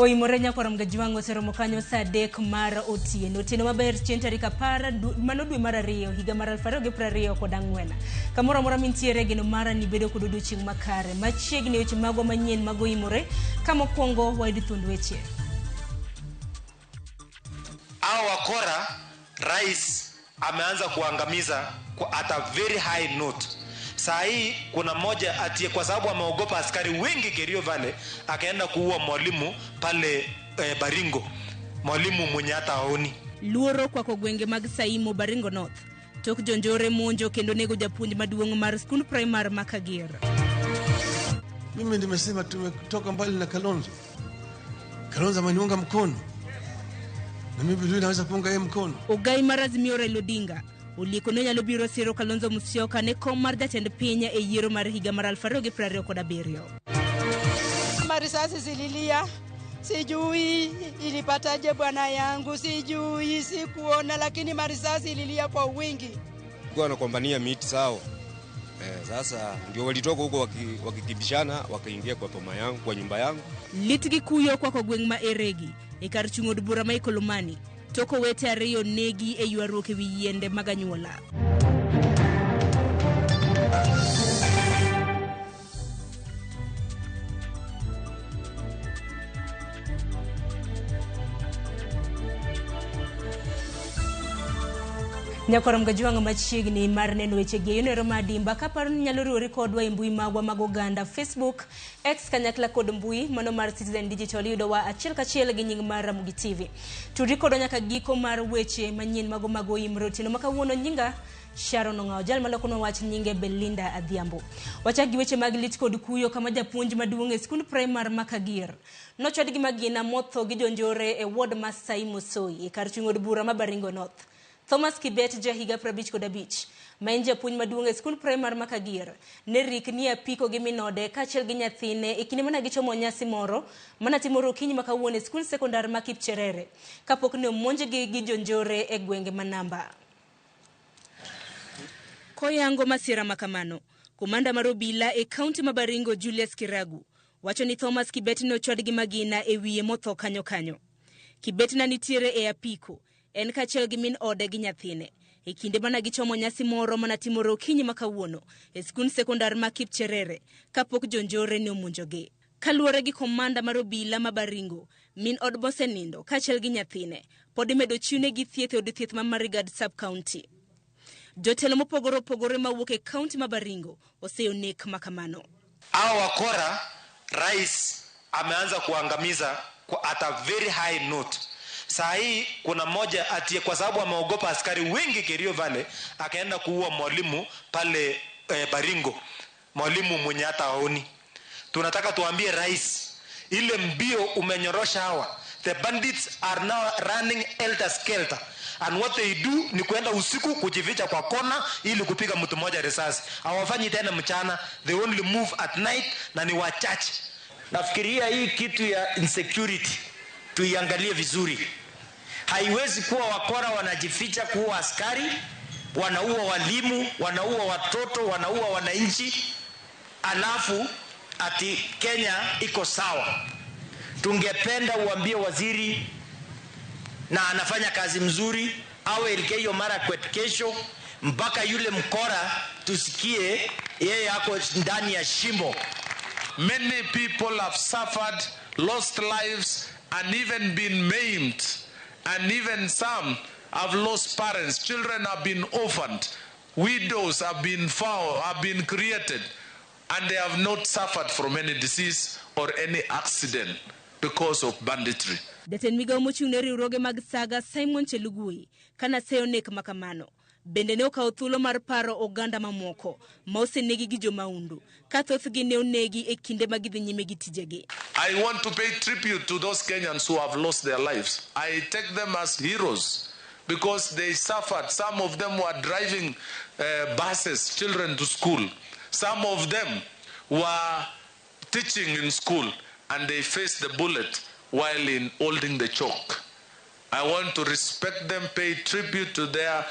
Oimore nyakwar Mgajwang' oseromo kanyo saa 3 mar otieno. Otieno maber chieng' tarik 10 mano dwe mar 2 higa mar 2024. Kamoro amora mintiere geno mara ni bedo kod odiochieng' makare. Machiegni weche magwa manyien mag Oimore, ka mokwongo wayud thuond weche. Hao wakora rais ameanza kuangamiza at a very high note. Saa hii kuna mmoja atie kwa sababu ameogopa askari wengi Kerio Valley, akaenda kuua mwalimu pale Baringo, mwalimu mwenye hata haoni. Luoro kwako gwenge mag Saimo Baringo North tok jonjore monjo kendo nego japuonj maduong' mar skund primar ma Kager. Mimi nimesema tumetoka mbali na Kalonzo. Kalonzo ameniunga mkono na mimi vile naweza kuunga yeye mkono. Ogai mar Azimio Raila Odinga olieko ne nyalo biro siro Kalonzo Musyoka ne kom mar jatend piny e yiero mar higa mar 2027. Marisasi zililia, sijui ilipataje bwana yangu, sijui, sikuona, lakini marisasi ililia kwa wingi. Walikuwa wanagombania miti sawa. Sasa ndio walitoka huko wakikibishana wakaingia kwa boma yangu, kwa nyumba yangu. Lit gi kuyo kwako gweng' ma Eregi e kar chung' od bura ma Ikolomani tok owete ariyo negi e ywaruok ewi yiende mag anyuola. Nyakwar Mgajwang' machiegni mar neno weche gi e yono madimba kaparo ni nyalo riwori kodwa e mbui magwa mag oganda Facebook, X kanyakla kod mbui mano mar Citizen Digital yudowa achiel kachiel gi nying mar Ramogi TV. Tudri kodwa nyaka giko mar weche manyien mago mag Oimore otieno ma kawuono. Nyinga Sharon Ong'awo, jal malokonwa wach nyinge Belinda Adhiambo. Wachak gi weche mag lit kod kuyo kama japuonj maduong' e skund primar ma Kager nochwad gi magina motho gi jonjore e ward ma Saimo Soi e kar chung' od bura ma Baringo North. Thomas Kibet ja higa 55 ma en japuonj maduong' e skund primar ma Kager ne rikni apiko gi minode kaachiel gi nyathine e kinde mane gichomo nyasi moro mane timore okinyi ma kawuono e skund sekondar ma Kipcherere kapok ne omonjgi gi jonjore e gwenge ma Namba. Koyango masira ma kamano, komanda mar obila e kaunti ma Baringo Julius Kiragu wacho ni Thomas Kibet ne ochwad gi magina e wiye motho kanyo kanyo. Kibet ne nitiere e apiko en kaachiel gi min ode gi nyathine e kinde mane gichomo nyasi moro mane timore okinyi ma kawuono e skund sekondar ma Kipcherere kapok jonjore ne omonjogi. Kaluwore gi komanda mar obila ma Baringo, min od mosenindo kaachiel gi nyathine pod imedo chiwnegi thieth e od thieth ma Marigat sub-county. Jotelo mopogore opogore mawuok e kaunti ma Baringo oseyo nek ma kamano. Hao wakora rais ameanza kuangamiza at a very high note. Saa hii kuna mmoja atie kwa sababu ameogopa askari wengi Kerio Valley, akaenda kuua mwalimu pale Baringo, mwalimu mwenye hata haoni. Tunataka tuambie rais, ile mbio umenyorosha hawa. The bandits are now running helter skelter. And what they do ni kuenda usiku kujificha kwa kona ili kupiga mtu mmoja risasi. Hawafanyi tena mchana, they only move at night na ni wachache. Nafikiria hii kitu ya insecurity tuiangalie vizuri. Haiwezi kuwa wakora wanajificha kuua askari, wanaua walimu, wanaua watoto, wanaua wananchi, alafu ati Kenya iko sawa. Tungependa uambie waziri, na anafanya kazi mzuri, awe Elgeyo Marakwet kesho mpaka yule mkora tusikie yeye ako ndani ya shimo. Many people have suffered, lost lives and even been maimed, and even some have lost parents, children have been orphaned, widows have been found, have been created, and they have not suffered from any disease or any accident because of banditry. Jatend migawo mochung' ne riwruoge mag Saga Simon Chelugui kana seyo nek makamano bende ne okawo thuolo mar paro oganda mamoko ma osenegi gi jomaundu ka thothgi ne onegi e kinde ma gidhi nyime gi tijegi. I want to pay tribute to those Kenyans who have lost their lives. I take them as heroes because they suffered. Some of them were driving buses, children to school. Some of them were teaching in school and they faced the bullet while in holding the chalk. I want to respect them, pay tribute to their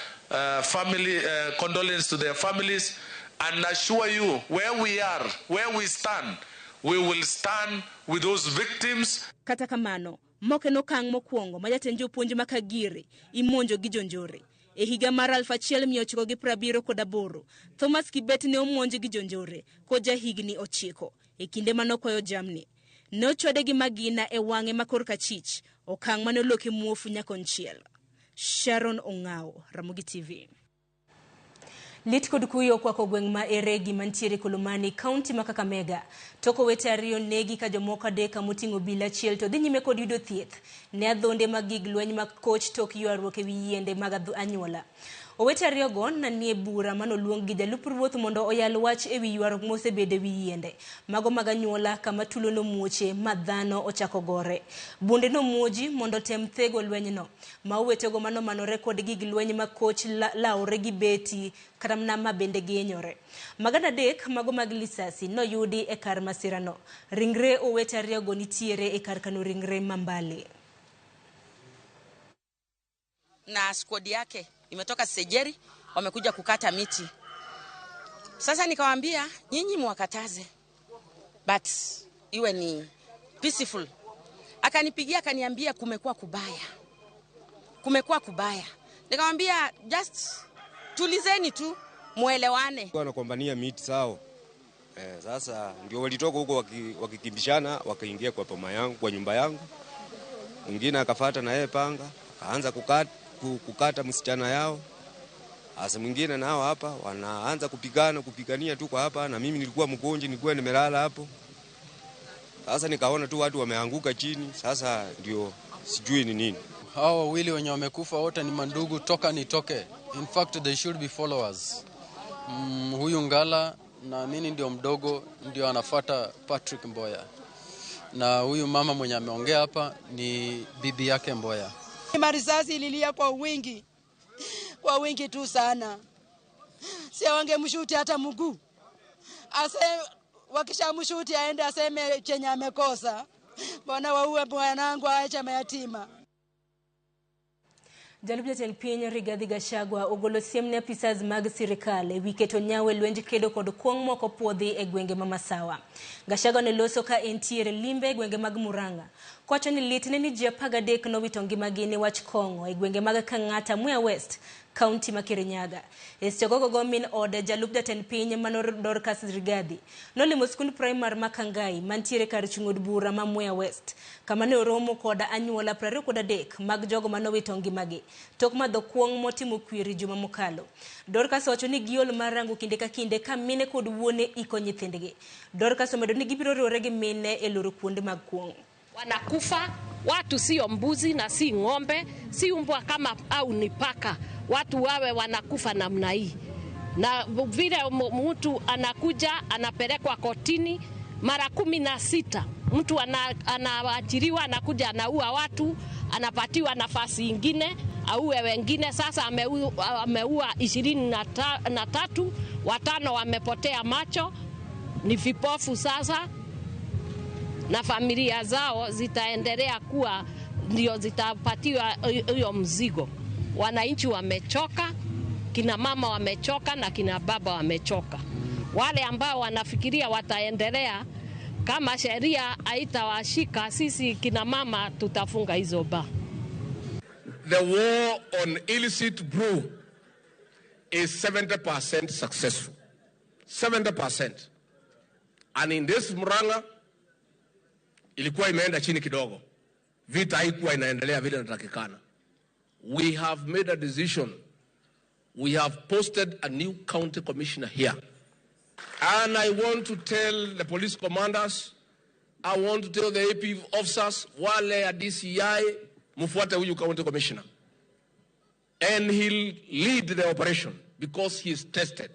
family, condolence to their families, and assure you where we are, where we stand, We will stand with those victims. Kata kamano, mok en okang' mokwongo ma jatend jopuonj ma Kagere imonjo gi jonjore. E higa mar 1978, Thomas Kibet ne omonj gi jonjore koja higni 9 e kinde mane okwayo jamni. Ne ochwade gi magina e wang'e ma korka chich, okang' mane oloke muofu nyakonchiel. Sharon Ong'ao, Ramogi TV. Lit kod kuyo okwako gweng' ma Eregi mantiere Kolomani, kaunti ma Kakamega. Tok owete ariyo negi ka jomoko adek moting'o obila achiel to dhi nyime kod yudo thieth ne adhonde mag gig lweny mag koch tok ywaruok ewi yiende mag anyuola. Owete ariyogo nanie bura manoluong gi jalup ruoth mondo oyal wach ewi ywaruok mosebedo ewi yiende mago mag anyuola kama tulo nomuoche ma dhano ochako gore. Bunde nomuoji mondo tem thego lwenyno ma owetego manomanore kod gig lweny mag koch lawre gi beti kata mana ma bende gihinyore. Magana 3 mago mag lisasi noyudi e kar masirano. Ringre owete ariyogo nitiere e kar kano ringre Mambale. Na squad yake imetoka Sejeri, wamekuja kukata miti. Sasa nikawaambia nyinyi mwakataze, but iwe ni peaceful. Akanipigia akaniambia kumekuwa kubaya. Kumekuwa kubaya. Nikamwambia just tulizeni tu muelewane. Wanakombania miti sawa. Sasa ndio walitoka huko wakikimbishana wakaingia kwa poma yangu, kwa nyumba yangu. Mwingine akafuata na yeye panga, akaanza kukata msichana yao. Asa mwingine nao hapa wanaanza kupigana, kupigania tu kwa hapa, na mimi nilikuwa mgonjwa, nilikuwa nimelala hapo. Sasa nikaona tu watu wameanguka chini, sasa ndio sijui ni nini. Hao wawili wenye wamekufa wote ni mandugu toka nitoke. In fact they should be followers. Huyu Ngala naamini ndio mdogo, ndio anafuata Patrick Mboya. Na huyu mama mwenye ameongea hapa ni bibi yake Mboya. Marisasi ililia kwa wingi. Kwa wingi tu sana. Si wangemshuti hata mguu. Ase wakishamshuti aende aseme chenye amekosa. Mbona waue bwanangu aache mayatima. Jalup jatend piny Rigathi Gachagua ogolo siem ne apisas mag sirikal ewi keto nyawo e lwenj kedo kod kuong' moko puodhi e gwenge ma Masawa. Gachagua ne loso ka entiere limbe e gwenge mag Murang'a. Kowacho ni lit ne ni ji 13 nowito ngimagi ne wach kong'o e gwenge mag Kang'ata, Mwea West, kaunti ma Kirinyaga. E seche go min ode jalup jatend piny mano Dorcas Rigathi nolimo skund primar ma Kangai mantiere kar chung' od bura ma Mwea West, kama ne oromo kod anyuola 23 mag jogo manowito ngimagi tok madho kuong' motimo kwiri juma mokalo. Dorcas owacho ni giol mar rango kinde ka kinde ka mine kod wuone iko nyithindgi. Dorcas omedo ni gibiro riwore gi mine e loro kuonde mag kuong'. Wanakufa watu, sio mbuzi na si ng'ombe, si umbwa kama au ni paka. Watu wawe wanakufa namna hii. Na vile mtu anakuja anapelekwa kotini mara 16. Mtu anaachiliwa, anakuja anaua watu, anapatiwa nafasi ingine auwe wengine. Sasa ameua 23, 5 wamepotea macho, ni vipofu sasa. Na familia zao zitaendelea kuwa ndio zitapatiwa hiyo mzigo. Wananchi wamechoka, kina mama wamechoka na kina baba wamechoka. Wale ambao wanafikiria wataendelea, kama sheria haitawashika, sisi kina mama tutafunga hizo ba. The war on illicit brew is 70% successful. 70%. And in this Murang'a ilikuwa imeenda chini kidogo. Vita haikuwa inaendelea vile inatakikana. We have made a decision. We have posted a new county commissioner here. And I want to tell the police commanders, I want to tell the AP officers, wale ya DCI, mfuate huyu county commissioner. And he'll lead the operation because he is tested.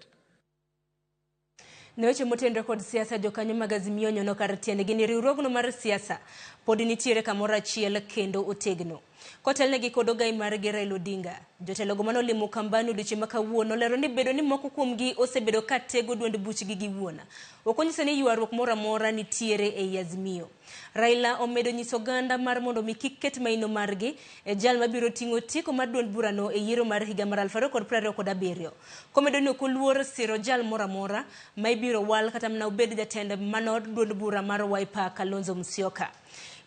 Ne weche motenore kod siasa, jokanyo mag Azimio nyono kar tiendgi ni riwruogno mar siasa pod nitiere kamoro achiel kendo otegno. Kotelnegi kod ogai margi Raila Odinga, Jotelogo mane olimo Ukambani odiochieng' ma kawuono olero ni bedo ni moko kuomgi osebedo ka tego duond buchgi giwuon ok onyiso ni ywaruok moro amora nitiere ei Azimio. Raila omedo nyiso oganda mar mondo mi kik ket maino margi e jal mabiro ting'o otiko mar duond burano e yiero mar higa mar 2027. Komedo ni ok oluor siro jal moro amora ma ibiro wal kata mana obed jatend mano duond bura mar Wiper Kalonzo Musyoka.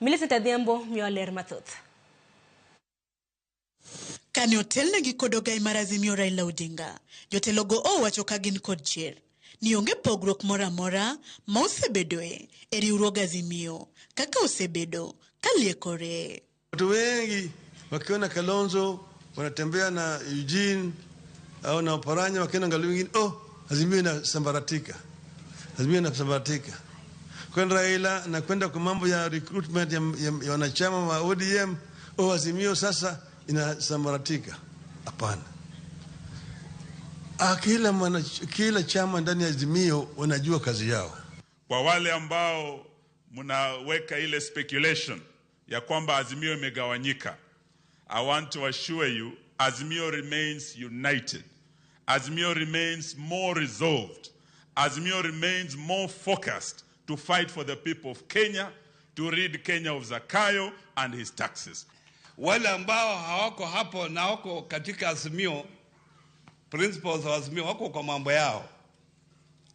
Millicent Adhiambo miyowa ler mathoth. Kane otelnegi kod ogai mar Azimio Raila Odinga, jotelogo owacho ka gin kod chir ni onge pogruok moro amora ma osebedoe e riwruog Azimio kaka osebedo ka liekore. Watu wengi wakiona Kalonzo wanatembea na Eugene au na Oparanya, wakiona ngalio wengine, oh, Azimio inasambaratika, Azimio inasambaratika. Kwenda Raila na kwenda kwa mambo ya recruitment ya wanachama wa ODM, oh, Azimio sasa inasambaratika. Hapana. Kila chama ndani ya Azimio wanajua kazi yao. Kwa wale ambao mnaweka ile speculation ya kwamba Azimio imegawanyika, I want to assure you Azimio remains united. Azimio remains more resolved. Azimio remains more focused to fight for the people of Kenya, to rid Kenya of Zakayo and his taxes. Wale ambao hawako hapo na wako katika Azimio, principles wa Azimio wako kwa mambo yao,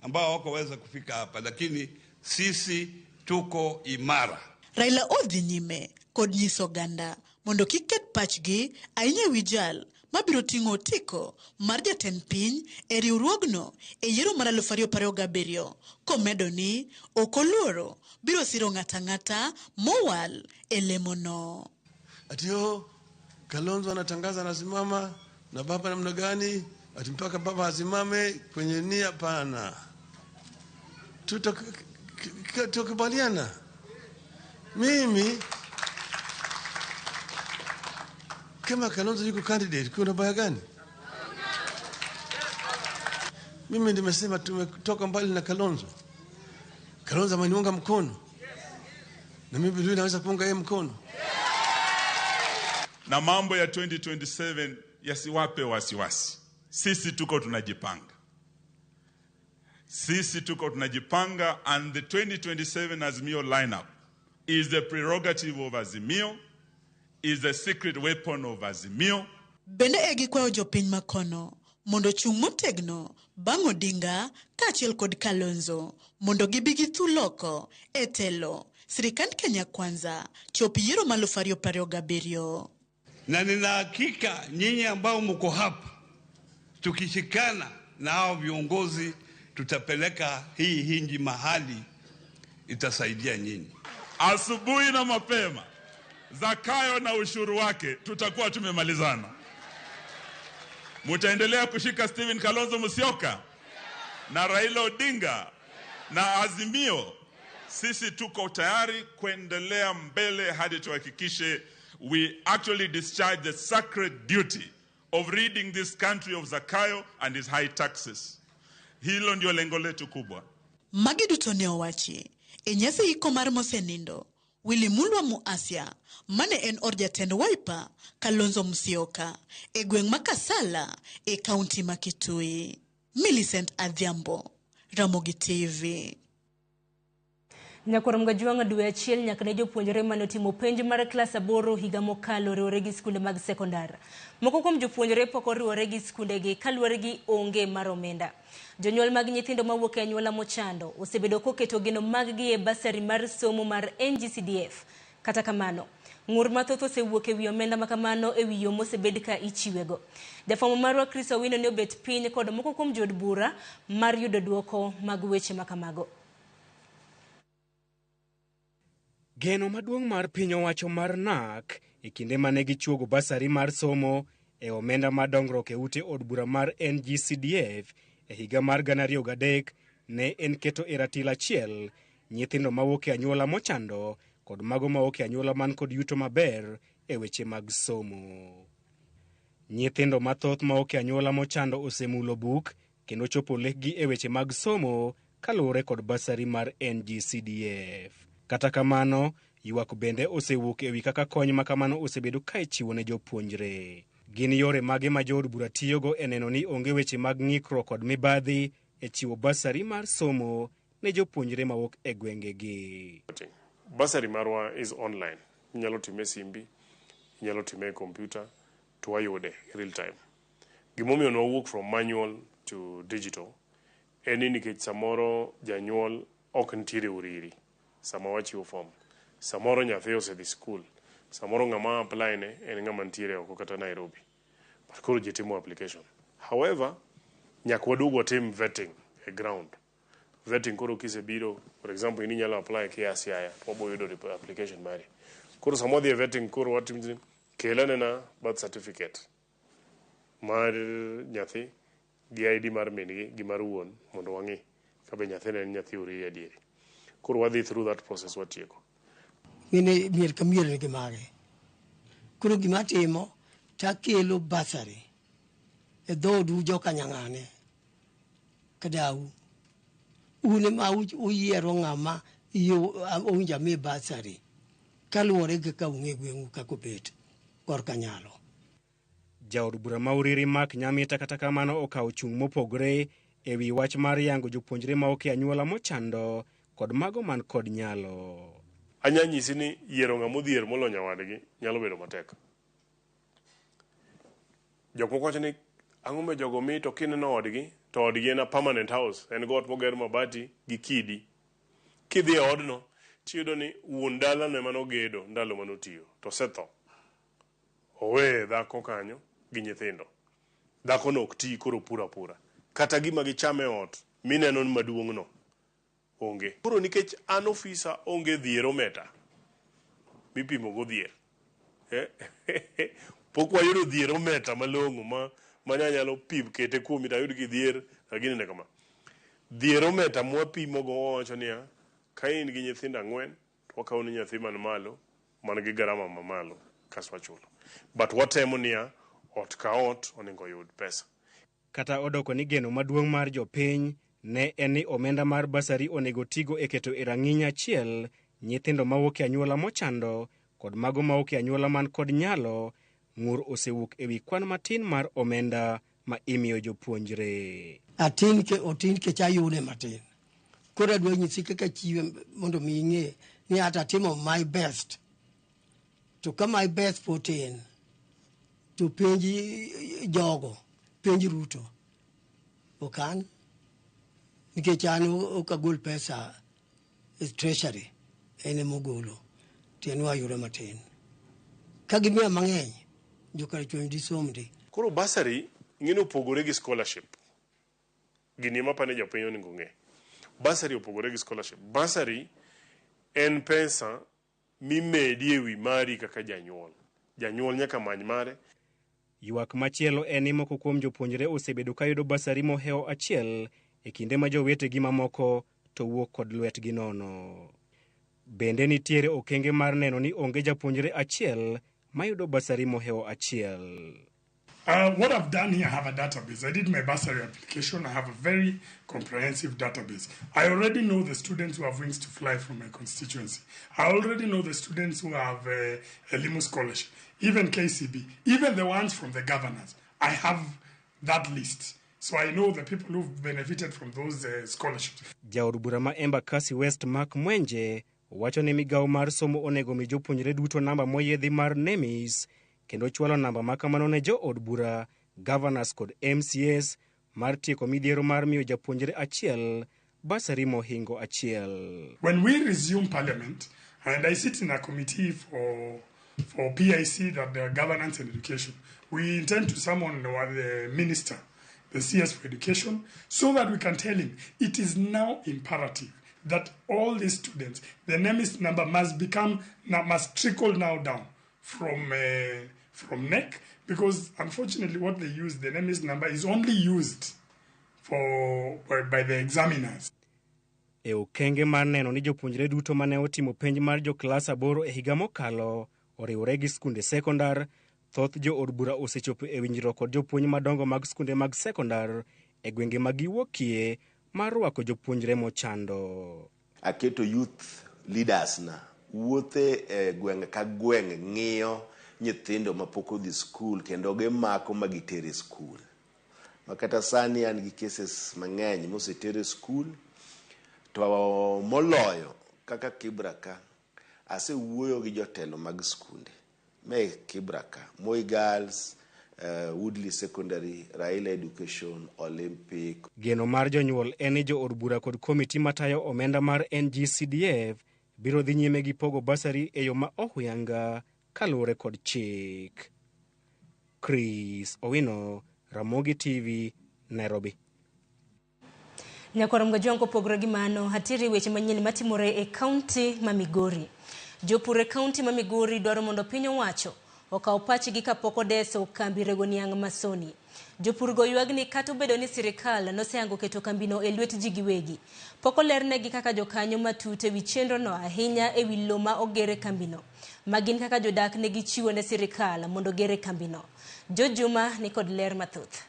ambao hawakoweza kufika hapa, lakini sisi tuko imara. Raila odhi nyime kod nyiso oganda mondo kik ket pachgi ahinya ewi jal mabiro ting'o otiko mar jatend piny e riwruogno e yiero mar 2027 komedo ni ok oluoro biro siro ng'ato ang'ata mowal e lemono. Ati oh, Kalonzo anatangaza anasimama na baba namna gani? Ati mpaka baba asimame kwenye nia? Hapana, tutakubaliana. Mimi kama Kalonzo yuko candidate, kuna baya gani? Mimi nimesema tumetoka mbali na Kalonzo. Kalonzo ameniunga mkono, na mimi vile naweza kuunga yeye mkono. Na mambo ya 2027 yasiwape wasiwasi. Sisi tuko tunajipanga. Sisi tuko tunajipanga, and the 2027 Azimio lineup is the prerogative of Azimio, is the secret weapon of Azimio. Bende e gikwayo jopiny makono mondo chung' motegno bang' Odinga kaachiel kod Kalonzo mondo gibi githul oko e telo sirikand Kenya Kwanza chop yiero mar 2027. Na nina hakika nyinyi ambao mko hapa, tukishikana na hao viongozi tutapeleka hii hinji mahali itasaidia nyinyi. Asubuhi na mapema, Zakayo na ushuru wake tutakuwa tumemalizana. Mutaendelea kushika Stephen Kalonzo Musyoka na Raila Odinga na Azimio. Sisi tuko tayari kuendelea mbele hadi tuhakikishe we actually discharge the sacred duty of ridding this country of Zakayo and his high taxes. Hilo ndio lengo letu kubwa. Magi duto ne owachi e nyasi iko mar mosenindo Willy Mulwa Muasia mane en or jatend Wiper Kalonzo Musyoka e gweng' ma Kasala e kaunti ma Kitui. Millicent Adhiambo, Ramogi TV. Nyakwar Mgajwang' dwe achiel nyaka ne jopuonjre mane otimo penj mar klas 8 higa mokalo riwore gi skunde mag sekondar. Moko kuom jopuonjre pok oriwore gi skundegi kaluwore gi onge mar omenda. Jonyuol mag nyithindo mawuok e anyuola mochando osebedo koketo geno maggi e basari mar somo mar NGCDF. Kata kamano, ng'ur mathoth osewuok ewi omenda makamano ewi yo mosebed ka ichiwego. Jafwambo marwa Chris Owino ne obet piny kod moko kuom jood bura mar yudo duoko mag weche makamago. Geno maduong' mar piny owacho mar NAC e kinde mane gichuogo basari mar somo e omenda mar dongruok e ute od bura mar NGCDF e higa mar 2003 ne en keto e ratil achiel nyithindo mawuok e anyuola mochando kod mago mawuok e anyuola man kod yuto maber e weche mag somo. Nyithindo mathoth mawuok e anyuola mochando osemulo buk kendo chopo lekgi e weche mag somo kaluwore kod basari mar NGCDF. Kata kamano, ywak bende osewuok ewi kaka kony makamano osebedo ka ichiwo ne jopuonjre. Gin yore mage ma jood bura tiyogo e neno ni onge weche mag ng'ikruok kod mibadhi e chiwo basari mar somo ne jopuonjre mawuok e gwengegi? Bursary marwa is online. Inyalo time e simbi, inyalo time e computer, to wayude real time. Gimomiyo nwawuok from manual to digital en ni nikech samoro janyuol ok nitiere Uriri sama wachiwo form. Samoro nyathi osedhi school, samoro ng'ama apply ne en ng'ama nitiere oko kata Nairobi. But koro ji timo application. However, nyaka waduog watim vetting e ground. Vetting koro kisebiro, for example, in inyalo apply kia Siaya, to wabo yudo application mari. Koro sama wadhi e vetting koro watim kel anena birth certificate mar nyathi gi ID mar min gi gi mar wuon mondo wang'i kabe nyathino en nyathi Uriri adieri. Koro wadhi through that process watieko. Ng'ene mier ka mier nigi mage. Koro gima atimo takelo bursary e dhoodu joka Nyang'ane kadau. Un ema uyiero ng'ama owinjo ami bursary kaluwore gi kaka ung'e gweng'u kaka obet korka nyalo. Jaod bura ma Uriri Mark Nyamita kata kamano okawo chung' mopogore e wi wach mar yango jopuonjre ma ok e anyuola mochando kod mago man kod nyalo. Anya nyisi ni yiero ng'ama odhier molo nyawadgi nyalo bedo matek. Jok moko wacho ni ang'o ma jogo mi to kineno odgi to odgi en a permanent house, en got moger mabati gi kidi. Kidhi e odno tiyudo ni wuon dalano ema nogedo ndalo manotiyo to osetho. Oweye dhako kanyo gi nyithindo. Dhakono ok ti koro puro apura. Kata gima gichamo e ot mineno ni maduong' no onge. Koro nikech an ofisa onge dhierometer mipimo go dhier. Pok wayudo dhierometer malong'o ma manyalo pim kete kuomi to ayud kidhier lakini ne kama. Dhierometer mwapimo go wawacho niya, ka in gi nyithindo ang'wen to wakawo ni nyathi man malo man gi garama mamalo kasto wachulo. But watemo niya, ot ka ot onego oyud pesa. Kata odoko ni geno maduong' mar jopiny ne en ni omenda mar basari onego tigo e keto e rang'iny achiel nyithindo mawuok e anyuola mochando kod mago mawuok e anyuola man kod nyalo, ng'ur osewuok e wi kwan matin mar omenda ma imiyo jopuonjre. Atin ke otin kech ayude matin. Koro adwa nyisi kaka chiwe mondo mi ing'e ni ata atimo my best. To ka my best pod tin, to penj jogo, penj Ruto. Ok an, nikech an ok agol pesa e treasury, en ema ogolo. Tiende ni wayudo matin. Ka gimiya mang'eny, jokarachuonyo disom ndi. Koro bursary ing'e ni opogore gi scholarship. Gini ema apani jopiny onego ong'e. Bursary opogore gi scholarship. Bursary en pesa mimedi ewi mari kaka janyuol. Janyuol nyaka many mare. Ywak machielo en ni moko kuom jopuonjre osebedo ka yudo basari mohewo achiel e kinde ma jowetegi mamoko to wuok kod lwetgi nono. Bende nitiere okenge mar neno ni onge japuonjre achiel mayudo basari mohewo achiel. What I've done here, I have a database. I did my bursary application. I have a very comprehensive database. I already know the students who have wings to fly from my constituency. I already know the students who have a Elimu scholarship, even KCB, even the ones from the governors. I have that list. So I know the people who've benefited from those scholarships. Jaod bura ma Embakasi West Mark Mwenje wacho ni migawo mar somo onego mi jopuonjre duto namba moyiedhi mar NEMIS kendo chwalo namba ma kamano ne jood bura, governors kod MCAs mar tieko midhiero mar miyo japuonjre achiel basari mohingo achiel. When we resume parliament, and I sit in a committee for PIC, that the governance and education, we intend to summon the minister, the CS for education, so that we can tell him it is now imperative that all these students, the NEMIS number must trickle now down from KNEC, because unfortunately what they use, the NEMIS number is only used by the examiners. E okenge mar neno ni jopuonjre duto mane otimo penj mar joklas 8 e higa mokalo oriwore gi skunde sekondar, thoth jood bura osechopo e winjruok kod jopuonj madongo mag skunde mag sekondar e gwenge ma giwuokie mar rwako jopuonjre mochando. Aketo youth leaders na wuothe e gweng' ka gweng' ng'iyo nyithindo mapok odhi skul kendo gimako ma gitero e skul. Ma kata sani an gi cases mang'eny moseter e skul to moloyo kaka Kibra ka asewuoyo gi jotelo mag skunde me Kibra ka, Moi Girls, Woodley Secondary, Raila Education, Olympic. Geno mar jonyuol en ni jo od bura kod komiti matayo omenda mar NGCDF biro dhi nyime gi pogo basari e yo ma ohuyanga kaluwore kod chik. Chris Owino, Ramogi TV, Nairobi. Nyakwar Mgajwang' kopogore gi mano, atiri weche manyien matimore e kaunti ma Migori. Jopur e kaunti ma Migori dwaro mondo piny owacho okaw pachgi kapok odeso kambi rego niang' ma Sony. Jopur go ywak ni kata obedo ni sirikal nosehango keto kambino e lwet ji giwegi, pok olernegi kaka jokanyo matut ewi chenrono ahinya ewi lowo ma ogere kambino, ma gin kaka jodak ne gichiwo ne sirikal mondo ogere kambino. George Juma ni kod ler mathoth.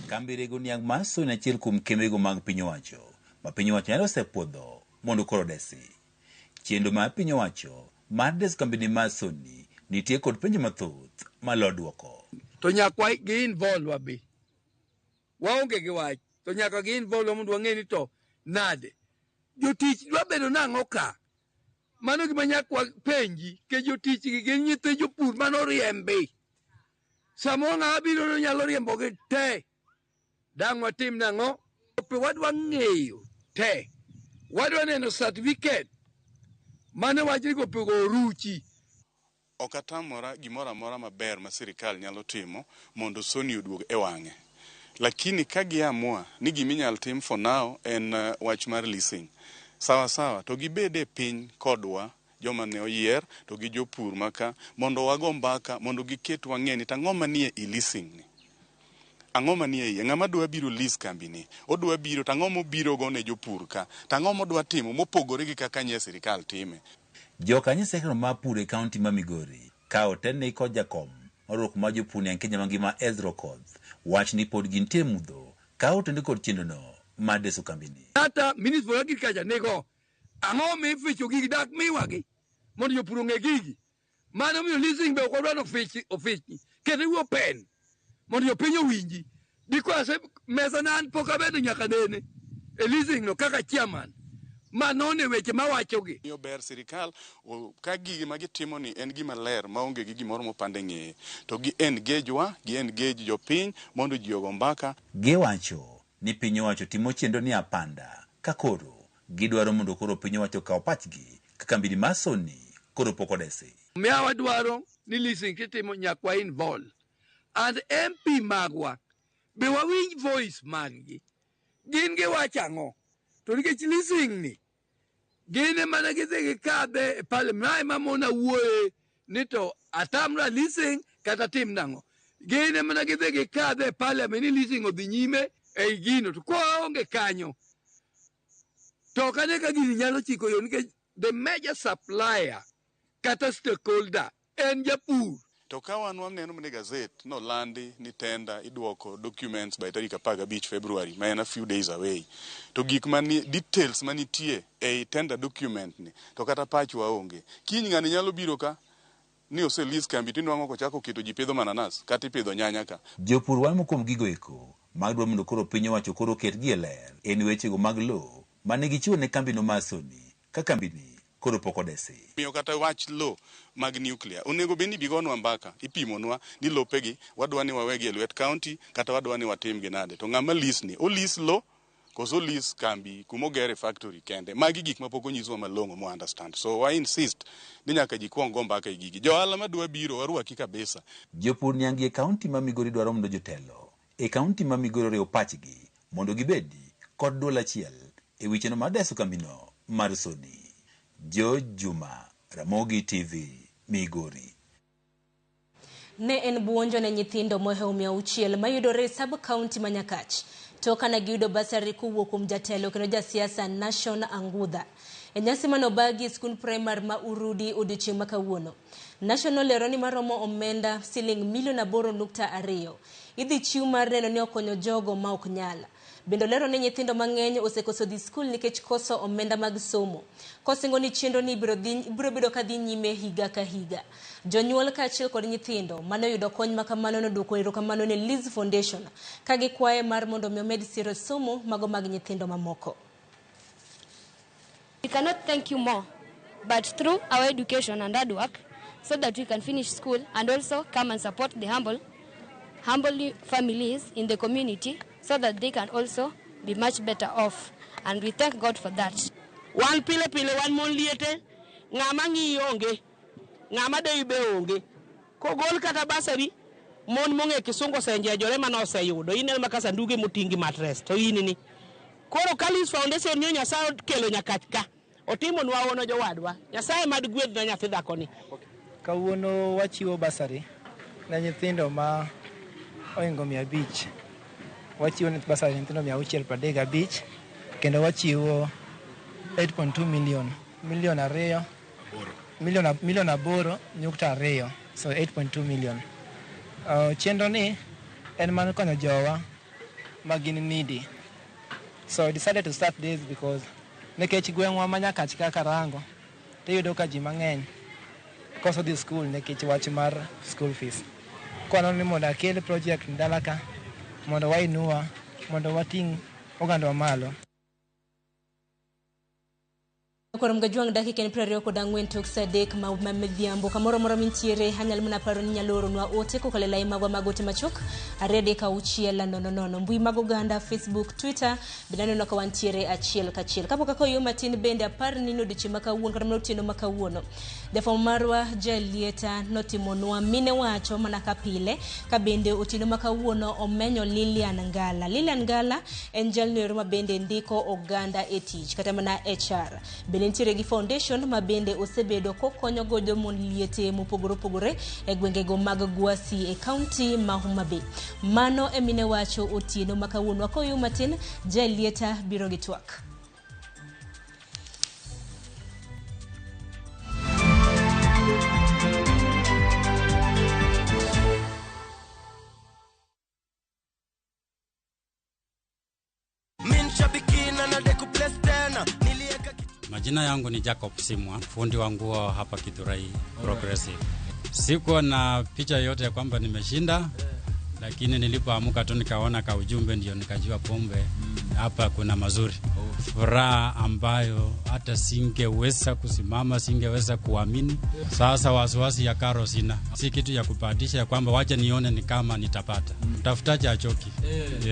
Kambi rego niang' mar Sony achiel kuom kembego mag piny owacho ma piny owacho nyalo osepuodho mondo koro odesi. Chenro mar piny owacho mar deso kambini mar Sony nitie kod penjo mathoth malo duoko. To nyaka gi involve wa be. Waonge gi wach to nyaka gi involve mondo wang'e ni to nade. Jotich dwa bedo nang'o ka? Mano gima nyaka wapenji ke jotich gi gin nyithi jopur manoriembi. Samoro ng'ama biro no nyalo riembogi te. Dang' watim nang'o? Pe wadwa ng'eyo te. Wadwa neno certificate mane wach ni gopego oruchi. Ok atamora gimoro amora maber ma sirikal nyalo timo mondo Sony oduog e wang'e. Lakini ka giamua ni giminyal tim for now en wach mar leasing. Sawa sawa, to gibed e piny kodwa joma ne oyier to gi jopur maka mondo wago mbaka mondo giket wang'e ni tang'o manie i leasing ni. Ang'o manie iye? Ng'ama dwa biro lease kambi ni, odwa biro tang'o mobiro go ne jopur ka? Tang'o modwa timo mopogore gi kaka nye sirikal time? Jokanyo sekta mar pur e kaunti ma Migori ka otelnegi kod jakom mar riwruok mar jopur niang' Kenya mangima Ezra Okoth wach ni pod gintie mudho ka otenore kod chenrono mar deso kambini. Kata Ministry for Agriculture nigo, ang'o mificho gigi dak miwagi mondo jopur ong'e gigi. Mano miyo leasing be ok wadwa ni ofichni. Kete open mondo jopiny owinji. Diko ase mesa na an pok abedo nyaka nene e leasing no kaka chairman. Manone weche mawachogi. Miyo ber sirikal ka gigi ma gitimo ni en gima ler maonge gi gimoro mopande ng'eye to gi engage wa gi engage jopiny mondo ji ogo mbaka. Giwacho ni piny owacho timo chenro ni apanda ka koro gidwaro mondo koro piny owacho okaw pachgi ka kambini mar Sony koro pok odesi. Miya wadwaro ni leasing kitimo nyaka wa involve and MP magwa be wawinj voice maggi. Gin giwacho ang'o? To nikech leasing ni gin ema ne gidhi gikadhe e parliament. Ma ema mona wuoye ni to atamra leasing kata tim nang'o. Gin ema ne gidhi gikadhe e parliament ni leasing odhi nyime ei gino. To koonge kanyo to ok ane ka gini nyalo chiko yo nikech the major supplier kata stakeholder en japur. To ka wan waneno mana e gazet nolandi ni tender idwoko documents by tarik 15 February ma en a few days away. To gik mani details manitie ei tender document ni to kata pachwa onge. Kiny ng'ani nyalo biro ka ni ose lease kambi tinwang'o kochako keto ji pidho mananas kata ipidho nyanya ka. Jopur wan kuom gigo eko mag dwaro mondo koro piny owacho koro oketgi e ler en wechego mag lowo mane gichiwo ne kambino mar Sony ka kambini koro pok odesi. Miyo kata wach lo mag nuclear onego bed ni bigonwa mbaka ipimonwa ni lopegi wadwa ni wawegi e lwet county kata wadwa ni watimgi nade to ng'ama lease ni o lease lo koso lease kambi kuma ogere factory kende. Magi gik mapok onyiswa malong'o mo understand. So wa insist ni nyaka ji kuong go mbaka e gigi. Jo ohala madwa biro warwaki kabisa. Jopur niang' gi e kaunti ma Migori dwaro mondo jotelo e kaunti ma Migori oriw pachgi mondo gibedi kod duol achiel e wi chenro mar deso kambino mar Sony. George Juma, Ramogi TV, Migori. Ne en buonjo ne nyithindo mohewo 600 mayudore e sub county ma Nyakach tok kane giyudo basari kowuok kuom jatelo kendo jasiasa Nashon Angudha. E nyasi mane obagi e skund primar ma Urudi odiochieng' ma kawuono. Nashon nolero ni maromo omenda siling milion 8.2 idhi chiw mar neno ni okonyo jogo ma ok nyal. Bende olero ni nyithindo mang'eny osekoso dhi skul nikech koso omenda mag somo. Kosingo ni chenro ni ibiro bedo ka dhi nyime higa ka higa. Jonyuol kaachiel kod nyithindo mane oyudo kony ma kamano noduoko erokamano ne Liz Foundation ka gikwaye mar mondo mi omed siro somo mago mag nyithindo mamoko. We cannot thank you more, but through our education and hard work, so that we can finish school and also come and support the humble families in the community so that they can also be much better off. And we thank God for that. Wan pile pile wan mon liete, ng'ama ng'iyo onge, ng'ama dewi be onge. Kogol kata basari, mon mong'e kisungu osenjejore mane oseyudo. Ineno maka sanduge moting' gi matres, to in ni. Koro ka Liz Foundation nyo Nyasaye okelo nyaka ka, otimonwa hono jowadwa. Nyasaye mad gwedhna nyathi dhakoni. Kawuono wachiwo basari ne nyithindo ma ohingo 500. Wachiwo basari ne nyithindo 635 kendo wachiwo 8.2 million, milion ariyo, milion 8.2, so 8.2 million. Chenro ni en mar konyo jowa ma gin needy. So I decided to start this because nikech gweng'wa ma Nyakach kaka Rango, tiyudo ka ji mang'eny koso dhi skul nikech wach mar school fees. Kwaneno ni mondo akel project dala ka mondo wainua, mondo wating' ogandawa malo. Koro mgajwang' dakika en 24 tok saa 3 ma midhiambo. Kamoro amora mintiere anyalo mana paro ni inyalo oronwa ote kokalo e lai magwa mag ote machuok 2 3 6 0 0. Mbui mag oganda, Facebook, Twitter bende aneno ka wantiere achiel kachiel. Kapok akoyo matin bende apar ni odiochieng' ma kawuono kata mana otieno ma kawuono. Jafwambo marwa Jalieta notimonwa mine wacho mana ka pile ka bende otieno ma kawuono omenyo Lilian Ngala. Lilian Ngala en jalno ero ma bende ndiko oganda e tich kata mana HR. Bende nitiere gi foundation ma bende osebedo kokonyo godo mon liete mopogore opogore e gwengego mag Gwasi e kaunti ma Homa Bay. Mano e mine wacho otieno ma kawuono. Wakoyo matin, Jalieta biro gi twak. Majina yangu ni Jacob Simwa, fundi wa nguo hapa Githurai Progressive. Sikuwa na picha yote ya kwamba nimeshinda, lakini nilipoamka tu nikaona ka ujumbe ndio nikajua pombe hapa kuna mazuri. Furaha ambayo hata singeweza kusimama, singeweza kuamini. Sasa wasiwasi ya karo sina. Si kitu ya kubahatisha ya kwamba wacha nione ni kama nitapata. Mtafutaji hachoki.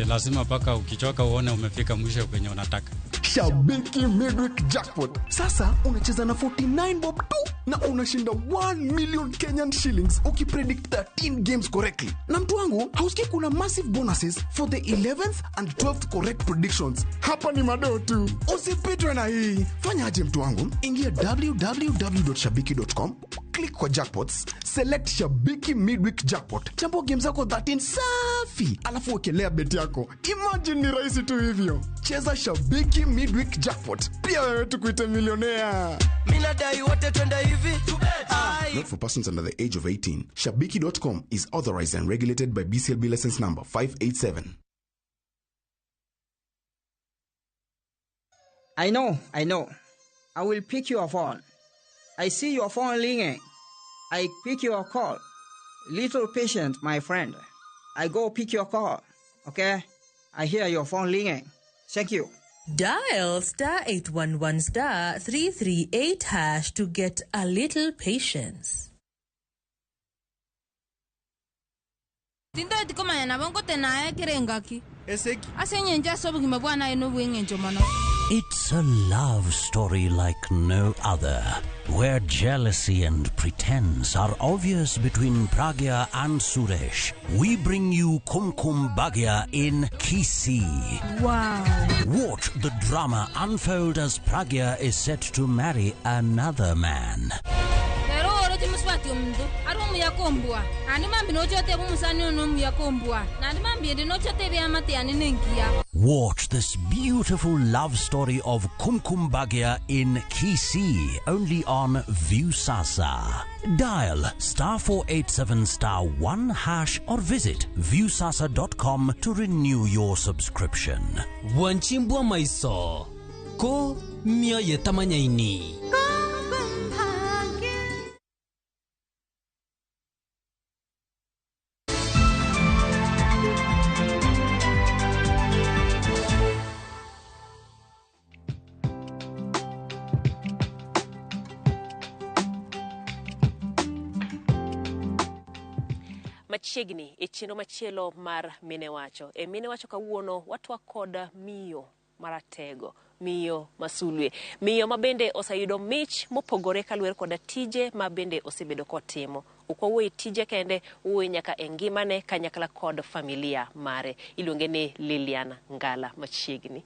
Lazima paka ukichoka uone umefika mwisho kwenye unataka. Shabiki Midweek Jackpot. Sasa unacheza na 49 bob tu na unashinda 1 million Kenyan shillings ukipredict 13 games correctly. Na mtu wangu, hausikii kuna massive bonuses for the 11th and 12th correct predictions. Hapa ni madoo tu. Usipitwe na hii. Fanya aje mtu wangu? Ingia www.shabiki.com, click kwa jackpots, select Shabiki Midweek Jackpot. Chambua game zako 13 safi, alafu wekelea bet yako. Imagine ni rahisi tu hivyo. Cheza Shabiki Midweek Jackpot. Pia wewe tukuite millionaire. Mina dai wote twende hivi. Not for persons under the age of 18. Shabiki.com is authorized and regulated by BCLB license number 587. I know. I will pick your phone. I see your phone ringing. I pick your call. Little patient, my friend. I go pick your call. Okay? I hear your phone ringing. Thank you. Dial *811 *338# to get a little patience. It's a love story like no other, where jealousy and pretense are obvious between Pragya and Suresh. We bring you Kumkum Bhagya in Kisii. Wow. Watch the drama unfold as Pragya is set to marry another man. Mosubati ominto ari omuya kombua naende mambi noche otebe omosani one omuya kombua naende mambi ende noche otebe amate yane nenkiya. Watch this beautiful love story of Kumkum Bhagya in Kisii, only on Viusasa. Dial star 487 star 1 hash or visit viusasa.com to renew your subscription. Bwanchimbwa maiso ko mioyo tamanyaini. Machiegni e chenro machielo mar Mine Wacho. E Mine Wacho kawuono watwak kod miyo maratego, miyo masulwe, miyo mabende oseyudo mich mopogore kaluwore koda tije ma bende osebedo kotimo. Ok wawuoye tije kende, wuoye nyaka e ngimane kanyakla kod familia mare. Iluonge ni Lilian Ngala machiegni.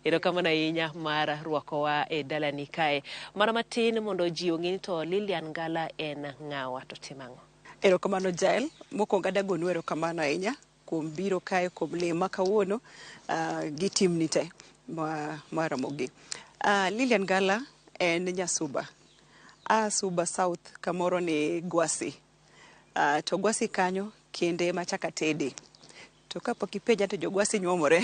Erokamano ahinya mar rwakowa e dalani kae. Mana matin mondo ji ong'e ni to Lilian Ngala en ng'awa to timo ang'o? Erokamano Jael, mokwongo adagonu erokamano ahinya kuom biro kae kuom lima kawuono gi timni te ma Ramogi. Lilian Ngala en nyasuba. A Suba South kamoro ni Gwasi. To Gwasi kanyo kinde machaka tede. To kapok ipenja to jo Gwasi nyuomore.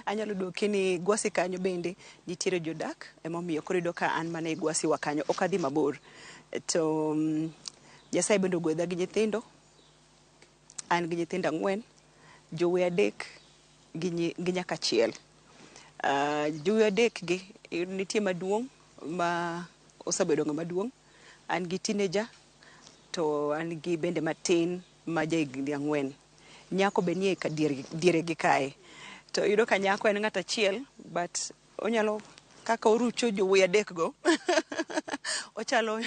Anyalo duoki ni Gwasi kanyo bende nitiere jodak emomiyo koro iyudo ka an mana e Gwasi wa kanyo ok adhi mabor. To Nyasaye bende ogwedha gi nyithindo. An gi nyithindo ang'wen, jowuoyi adek gi nyaka achiel. Jowuoyi adek gi nitie maduong' ma osebedo ng'ama duong', an gi teenager to an gi bende matin ma ja higni 4. Nyako be nie diere gi kae. To iyudo ka nyako en ng'at achiel but onyalo kaka orucho jowuoyi adek go ochalo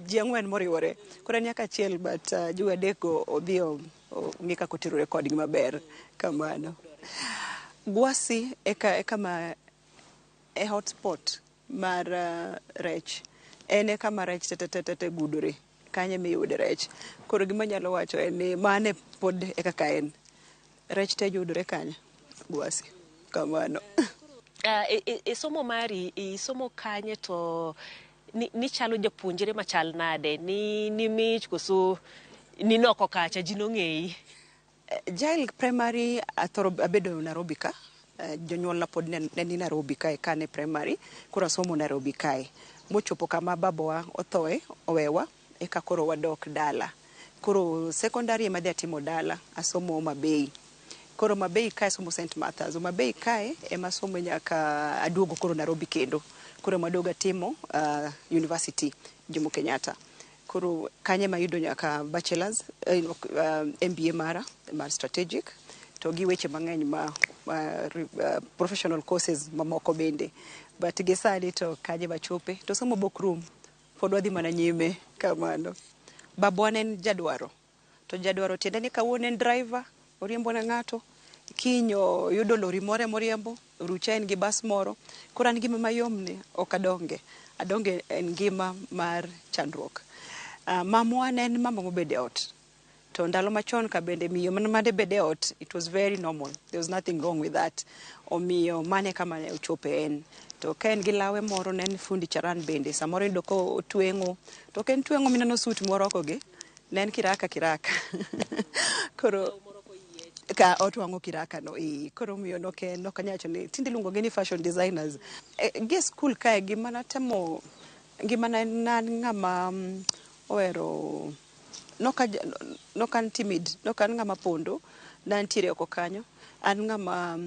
ji ang'wen moriwore. Koro en nyako achiel but jowuoyi adek go odhi ong'e kaka oterore kodgi maber kamano. Gwasi e kama e hotspot mar rech. En e kama rech te gudore. Kanyo ema iyude rech. Koro gima anyalo wacho en ni mano pod e kaka en. Rech te yudore kanye? Gwasi. Kamano. E somo mari, isomo kanye to nichalo japuonjre machal nade? Ni mich koso ninoko kacha ji nong'eyi? Jael primary athoro abedo Nairobi ka. Jonyuolna pod ne ni Nairobi kae kane primary. Koro asomo Nairobi kae. Mochopo kama babawa othoe, owewa, eka koro wadok dala. Koro secondary ema adhi atimo dala, asomo Homa Bay. Koro Homa Bay kae asomo St. Martha's. Homa Bay kae ema asomo nyaka aduogo koro Nairobi kendo. Koro ema aduogo atimo university Jomo Kenyatta. Koro kanyo ema ayudo nyaka bachelor's, MBA mara mar strategic to gi weche mang'eny ma professional courses mamoko bende. But gi sani to kanyo ema achope. To somo bok rum, pod wadhi mana nyime kamano. Babwa ne en jadwaro. To jadwaro tiende ni kawuono en driver, oriembo ne ng'ato, kiny oyudo lori moro emoriembo, orucha en gi bas moro. Koro an ngima mayom ni ok adonge. Adonge en ngima mar chandruok. Mamwa ne en mama mobedo e ot. To ndalo machon ka bende miyo mane bedo e ot, it was very normal. There was nothing wrong with that. Omiyo mane kama ne ochope en. To ka en gi lawe moro ne en fundi charan bende. Samoro iyudo ka otweng'o. To ok en tweng'o mineno suit morwako gi. Ne en kiraka kiraka. Koro ka otwang'o kiraka no. Koro omiyo nok anyal wacho ni tinde iluongo gi ni fashion designers. Gi e skul kae gima natemo ngimana ne an ng'ama ohero nok an timid, nok an ng'ama pondo, ne antiere oko kanyo. An ng'ama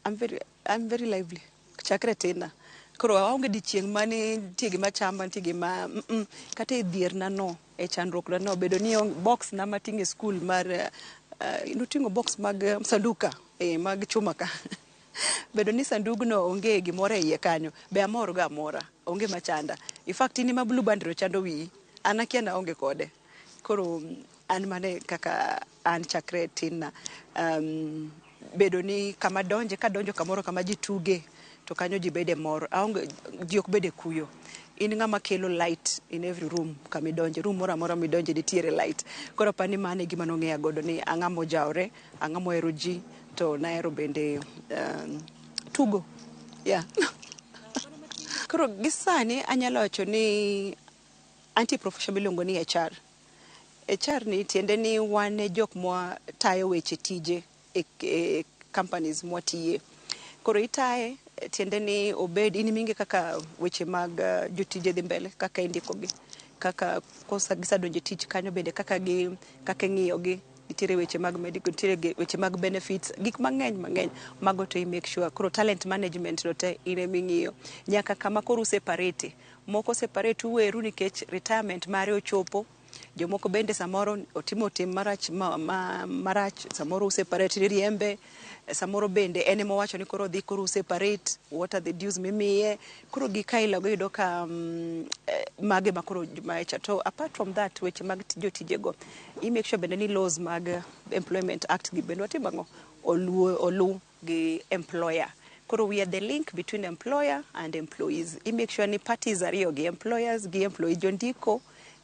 I'm very lively chakre tinna. Koro aonge odiochieng' mane nitie gima chamba, nitie gima kata e dhier na no, e chandruok na no, bedo ni box na mating'o e skul mar noting'o box mag sanduka, mag chuma ka. Bedo ni sandugno onge gimoro e iye kanyo, be amor go amora, onge machanda. In fact in ema blue band chando wiyi, an akia ni aonge kode. Koro an mane kaka an chakre tinna. Bedo ni kama donje, kadonjo kamoro kama ji tuge, To kanyo ji bede mor, aonge ji ok bede kuyo. In ng'ama kelo light in every room kama idonje, room moro amora midonje nitiere light. Koro apani mano e gima nong'eya godo ni ang'ama ojawore, ang'ama ohero ji, to nahero bende tugo. Yeah. Koro gi sani anyalo wacho ni antie profession miluongo ni HR. HR ni tiende ni wan e jok mwa tayo weche tije e companies mwatiye. Koro itaye tiende ni obed in minge kaka weche mag jotije dhi mbele, kaka indikogi, kaka kosa gisedonjo e tich kanyo bende kaka gi kaka ing'iyogi nitiere weche mag medical, nitiere weche mag benefits, gik mang'eny mang'eny mago to i make sure. Koro talent management no te in eming'iyo nyaka kama koro useparate moko separate uweru nikech retirement mare ochopo. Jomoko bende samoro otimo tim marach marach, samoro useparate riembe, samoro bende en ema owacho ni koro dhi koro useparate, what are the dues mimiye. Koro gik aila go iyudo ka mage ma koro maecha. To apart from that, weche mag jotijego i make sure bende ni laws mag Employment Act gi bende watimo ang'o olu gi employer. Koro we are the link between employer and employees. I make sure ni parties ariyo gi, employers gi employees, jondiko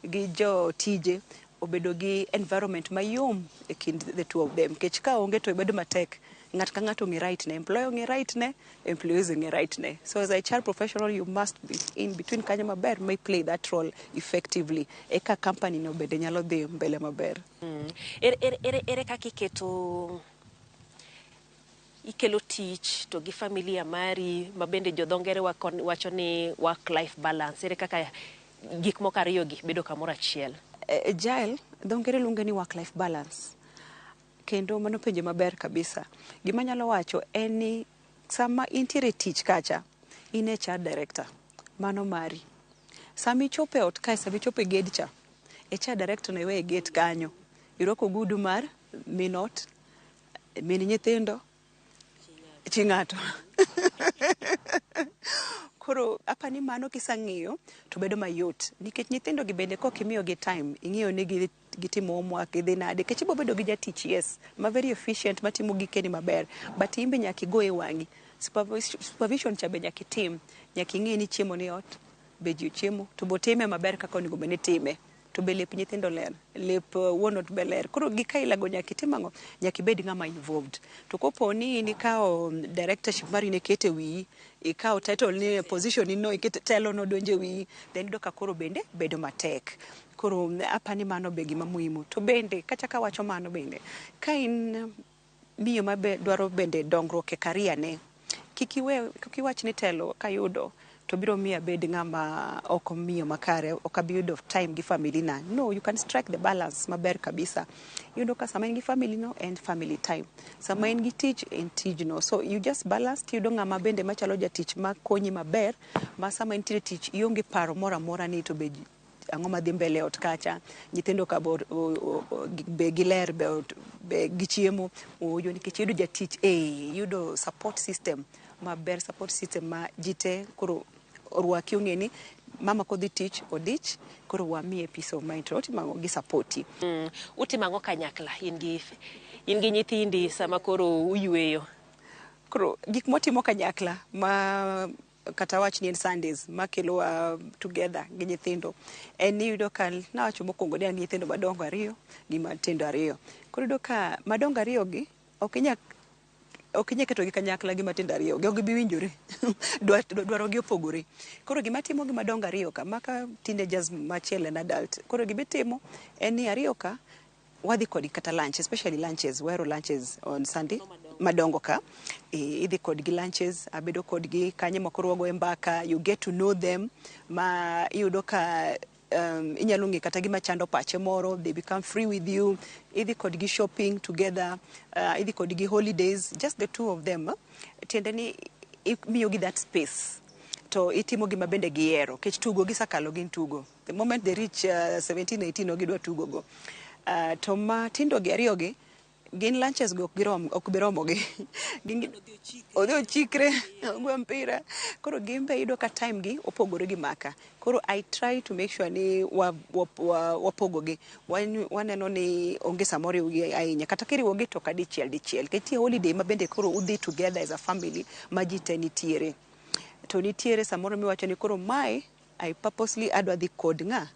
gi jotije obedo gi environment mayom e kind the two of them. Nikech ka onge to bedo matek. Ng'ato ka ng'ato ong'e right ne, employer ong'e right ne, employees ong'e right ne. So as a HR professional, you must be in between kanyo maber may play that role effectively. Eka company no bende nyalo dhi mbele maber. Ere kaka iketo ikelo tich to gi familia mari ma bende jo dho ngere wacho ni work life balance, ere kaka gik moko ariyo gi bedo kamoro achiel? Jael, dho ngere luonge ni work life balance. Kendo mano penjo maber kabisa. Gima anyalo wacho en ni sama intiere tich kacha, in HR director, mano mari. Sama ichopo e ot kae, sama ichopo e gate cha, HR director no iweyo e gate kanyo. Irwako ogudu mar min ot, min nyithindo, chi ng'ato. Koro apani mano kisang'iyo to bedo mayot nikech nyithindo gi bende kok imiyo gi time, ing'iyo ni gitimo homework, gidhi nade, nikech ibo bedo gi jatich, yes, ma very efficient, matimo gikeni maber, but in be nyaka igo e wang'i supervision cha be nyaka itim, nyaka ing'e ni chiemo ni ot be ji ochiemo to be otime maber kaka onego bed ni itime, to be lep nyithindo ler, lep wuon ot be ler. Koro gik aila go nyaka itim ang'o, nyaka ibed ng'ama involved. To kopo ni in ikawo directorship mari ne iketo e wiyi, ikawo title ni position ni no iketo telo no donjo e wiyi, then iyudo ka koro bende bedo matek. Koro apani mano be gima muhimu. To bende kata kawacho mano bende, ka in miyo ma dwaro bende dongruok e career ne, kik iwe, kik iwach ni telo kayudo to biro miyo abed ng'ama ok miyo makare, ok abi yudo time gi family na. No, you can strike the balance maber kabisa. Iyudo ka sama in gi family no en family time, sama in gi tich en tijno. So you just balance, tiyudo ng'ama bende machalo jatich makonyi maber, ma sama intiere tich ionge paro moro amora ni to be ang'o madhi mbele e ot kacha, nyithindo ka be giler, be gichiemo ooyo, nikech iyudo jatich, iyudo support system maber, support system ma ji te koro orwaki, ong'e ni mama kodhi tich odich, koro wamiye peace of mind to otimo ang'o gi support. Utimo ang'o kanyakla in gi nyithindi sama koro uyweyo? Koro gik mwatimo kanyakla ma kata wach ni en Sundays makelowa together gi nyithindo en ni iyudo ka nawacho mokwongo ni an gi nyithindo madongo ariyo gi matindo ariyo. Koro iyudo ka madongo ariyo gi ok inyal ketogi kanyakla gi matindo ariyo gi, ok gibi winjore, dwaro gi opogore. Koro gima timo gi madongo ariyo ka maka teenagers machiel en adult, koro gima itimo en ni ariyo ka wadhi kodgi kata lunch, especially lunches, wahero lunches on Sunday madongo ka idhi kodgi lunches, abedo kodgi kanyo ma koro wagoye mbaka, you get to know them, ma iyudo ka inyalo ng'e kata gima chando pache moro, they become free with you. Idhi kodgi shopping together, idhi kodgi holidays, just the two of them. Tiende ni imiyogi that space to itimo gima bende gihero, nikech tugo gisekalo gin tugo. The moment they reach 17 18 ok gidwa tugo go. To matindo gi ariyo gi gin lunches go ok girom, ok bi romo gi. Gin odhi ochikre ogwe mpira. Koro gin be iyudo ka time gi opogore gi maka. Koro I try to make sure ni wapogo gi. Waneno ni onge samoro riwgi ahinya. Kata kiriwogi to ka dichiel dichiel. Nikech nitie holiday ma bende koro udhi together as a family ma ji te nitiere. To nitiere samoro miwacho ni koro mae I purposely adwa dhi kod ng'a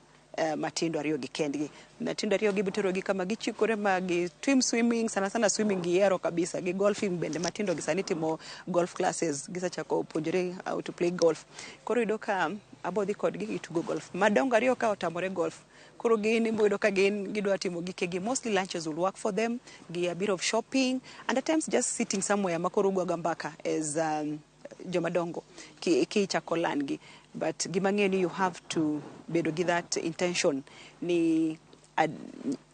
matindo ariyo gi kendgi. Matindo ariyo gi bitero gi kama gichikore ma gi twim swimming, sana sana swimming gihero kabisa, gi golfing bende matindo gi sani timo golf classes, gisechako puonjore how to play golf. Koro iyudo ka abo dhi kodgi gitugo golf. Madongo ariyo ka otamore golf. Koro gin ibo yudo ka gin gidwa timo gikegi. Mostly lunches will work for them, gi a bit of shopping, and at times just sitting somewhere ma koro ugoga mbaka as jomadongo kichako lan gi. But gima ng'eyo ni you have to bedo gi that intention ni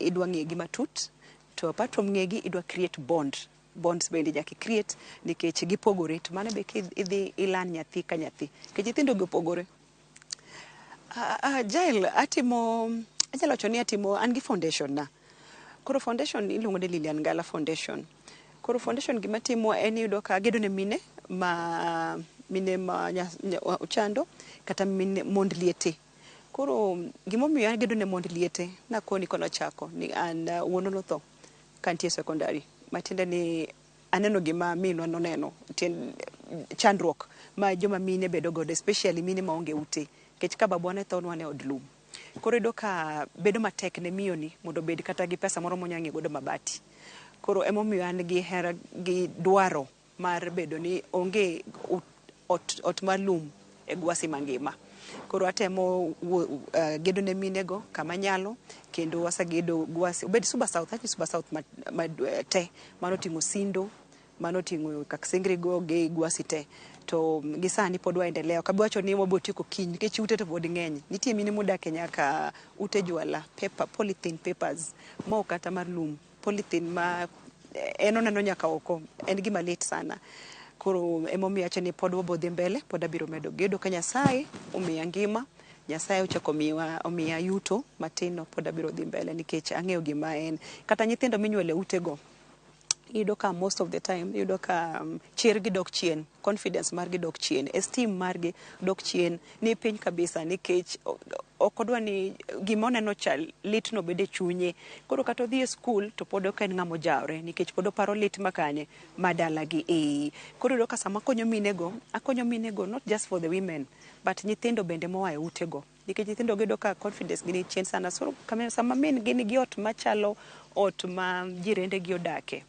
idwa ng'e gi matut, to apart from ng'e gi idwa create bond. Bonds bende nyaka i-create nikech gipogore, to mano be idhi ilan nyathi ka nyathi nikech nyithindo gi opogore. Jael, atimo, anyalo wacho ni atimo, an gi foundation na. Koro foundation iluongo ni Lilian Ngala Foundation. Koro foundation gima timo en iyudo ka agedo ne mine ma ochando kata mine mond liete. Koro gimomiyo agedo ne mond liete, nakoni konochako ni an wuonwa notho kantie secondary. Matiende ni aneno gima minwa noneno, chandruok ma joma mine bedo godo, especially mine maonge ute. Nikech ka babwa ne tho nwan e od lum. Koro iyudo ka bedo matek ne miyo ni mondo obed kata gi pesa moro monya ng'iewo godo mabati. Koro emomiyo an gi hera gi dwaro mar bedo ni onge ot mar lum e Gwasi mangima. Koro atemo gedo ne mine go kama nyalo, kendo wasegedo Gwasi, obed Suba South, achi Suba South ma te, mano oting'o Sindo, mano oting'o Kaksingri go gi Gwasi te. To gi sani pod waendelea. Ok abi wacho ni wabo tieko kiny nikech ute to pod ng'eny. Nitie mine modak e nyaka ute jwala, paper, polythene papers, ma ok kata mar lum, polythene ma en oneno nyaka oko, en gima lit sana. Koro emomiyo awacho ni pod wabo dhi mbele, pod abiro medo gedo ka Nyasaye omiya ngima, Nyasaye ochako omiya yuto matin no, pod abiro dhi mbele nikech ang'eyo gima en. Kata nyithindo minyuolo e utego, iyudo ka most of the time, iyudo ka chir gi dok chien, confidence margi dok chien, esteem margi dok chien, ni piny kabisa nikech ok odwa ni gima oneno cha lit no bed e chunye. Koro kata odhi e skul to pod ok en ng'ama ojawre nikech pod oparo lit makanye ma dalagi e. Koro iyudo ka sama akonyo minego, akonyo minego not just for the women, but nyithindo bende moa e utego. Nikech nyithindo giyudo ka confidence gi ni chien sana. So sama min gi nigi ot machalo ot ma jirende gi odake,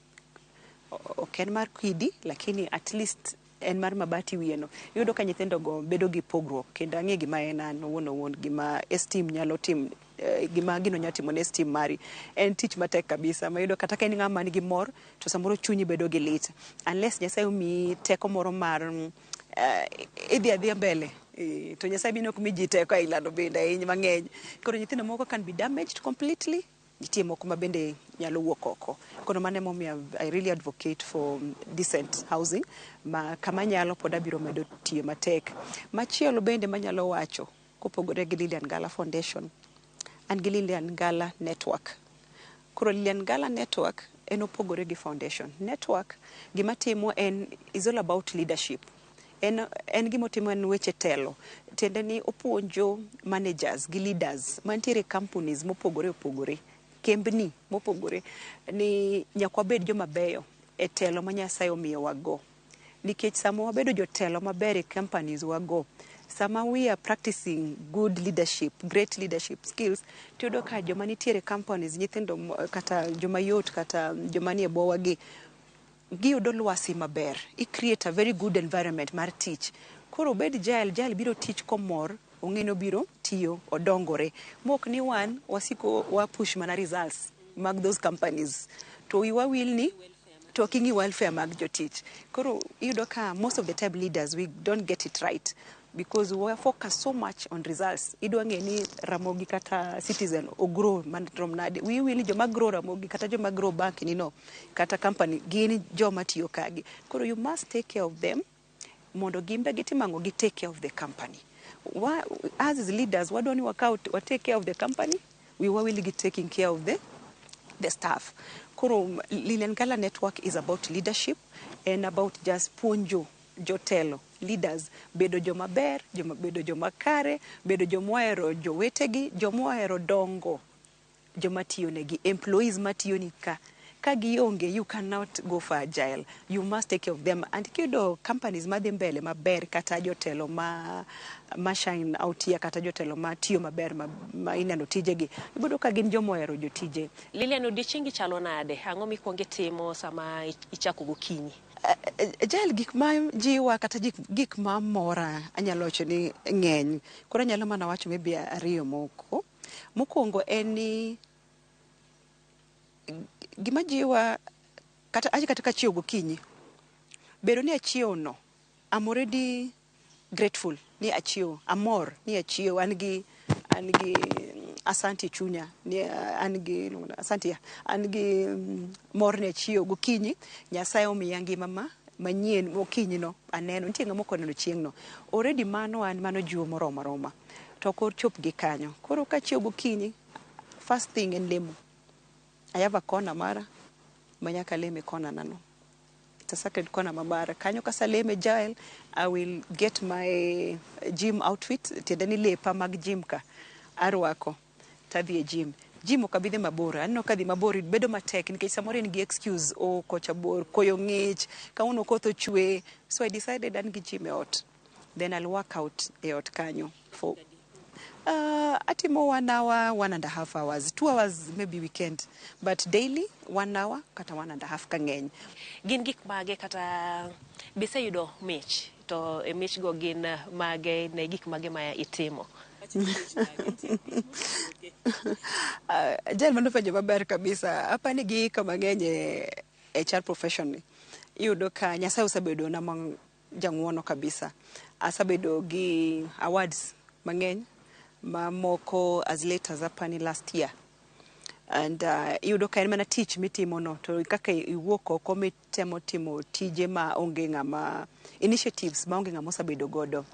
ok en mar kidi, lakini at least en mar mabati wiye no. Iyudo ka nyithindo go bedo gi pogruok, kendo ang'e gima en an owuon owuon, gima esteem nyalo tim, gima gino nyalo timo ne esteem mari. En tich matek kabisa, ma iyudo kata ka in ng'ama nigi mor, to samoro chunyi bedo gi lit. Unless Nyasaye omiyi teko moro mar idhi adhiya mbele. To Nyasaye bende ok mi ji teko ailano bende ahinya mang'eny. Koro nyithindo moko can be damaged completely, nitie moko ma bende nyalo wuok oko. Koro mano emomiyo I really advocate for decent housing, ma kama nyalo pod abiro medo tiyo matek. Machielo bende manyalo wacho, kopogore gi Lilian Ngala Foundation, an gi Lilian Ngala Network. Koro Lilian Ngala Network en opogore gi foundation. Network gima timo en is all about leadership. En gimotimo en weche telo. Tiende ni opuonjo managers gi leaders mantiere e companies mopogore opogore, kembni mopogore, ni nyaka wabed joma beyo e telo ma Nyasaye omiyowa go. Nikech sama wabedo jotelo maber e companies wago, sama we are practicing good leadership, great leadership skills, tiyudo ka joma nitiere companies, nyithindo kata joma yot kata joma nie bwowa gi, giyudo lwasi maber. I create a very good environment mar tich. Koro obed Jael, Jael biro tich komor, ong'e ni obiro tiyo, odongore. Mok ni wan wasiko wa push mana results mag those companies. To wiwa wil ni to ok ing'i welfare mag jotich. Koro iyudo ka most of the time leaders, we don't get it right because we focus so much on results. Idwa ng'e ni Ramogi kata Citizen ogrow marom nade. Wiyi wil ni joma grow Ramogi kata joma grow bank ni no, kata company gin joma tiyo kagi. Koro you must take care of them mondo gin be gitim ang'o, gi take care of the company. Us as leaders, wadwa ni wakaw wa take care of the company, we will be taking care of the staff. Koro Lilian Ngala Network is about leadership and about just puonjo jotelo, leaders, bedo joma ber, joma bedo joma kare, bedo joma ohero jowetegi, joma ohero dongo joma tiyo negi, employees matiyo ni ka. Ka gionge, you cannot go for agile. You must take care of them. And kiyudo companies madhi mbele maber kata jotelo ma shine out here kata jotelo ma tiyo maber ma ineno tijegi, iboyudo ka gin joma ohero jotije. Lilian, odiochiengi chalo nade? Ang'o mikwongo itimo sama ichako gokinyi? Jael, gik ma jiwa kata gik ma mora anyalo wacho ni ng'eny. Koro anyalo mana wacho maybe ariyo moko. Mokwongo en ni gima jiwa kata aje kata kachiew gokinyi, bedo ni achiew no, I'm already grateful ni achiew, amor ni achiew, an gi asante e chunya ni an gi asante ya, an gi mor ni achiew gokinyi. Nyasaye omiya ngima ma manyien okinyi no aneno nitie ng'ama ok oneno chieng' no already. Mano an mano jiwo moromo aroma to ok ochop gi kanyo. Koro kachiew gokinyi, first thing en lemo. I have a corner mara ma nyaka leme, corner na no. It's a sacred corner ma mara. Kanyo kasaleme, Jael, I will get my gym outfit, tiende ni lepa mag gym ka arwako tadhi e gym. Gym ok abi dhi mabor. Aneno ka dhi mabor bedo matek nikech samoro in gi excuse, oh, kocha bor, koyo ng'ich, kawuono koth ochwe. So I decided an gi gym e ot. Then I'll work out e ot kanyo for atimo 1 hour, 1.5 hours, 2 hours maybe weekend, but daily 1 hour kata 1.5 kang'eny. Gin gik mage kata biseyudo mich to e mich go gin mage ne gik mage ma itimo? Jael, mano penjo maber kabisa. Apani giiko mang'eny e HR profession ni. Iyudo ka Nyasaye osebedo na jang'uono kabisa. Asebedo gi awards mang'eny mamoko as late as apani last year. And iyudo ka en mana tich mitimo no to kaka iwuok oko mitemo timo tije ma onge ng'ama initiatives ma onge ng'ama osebedo godo.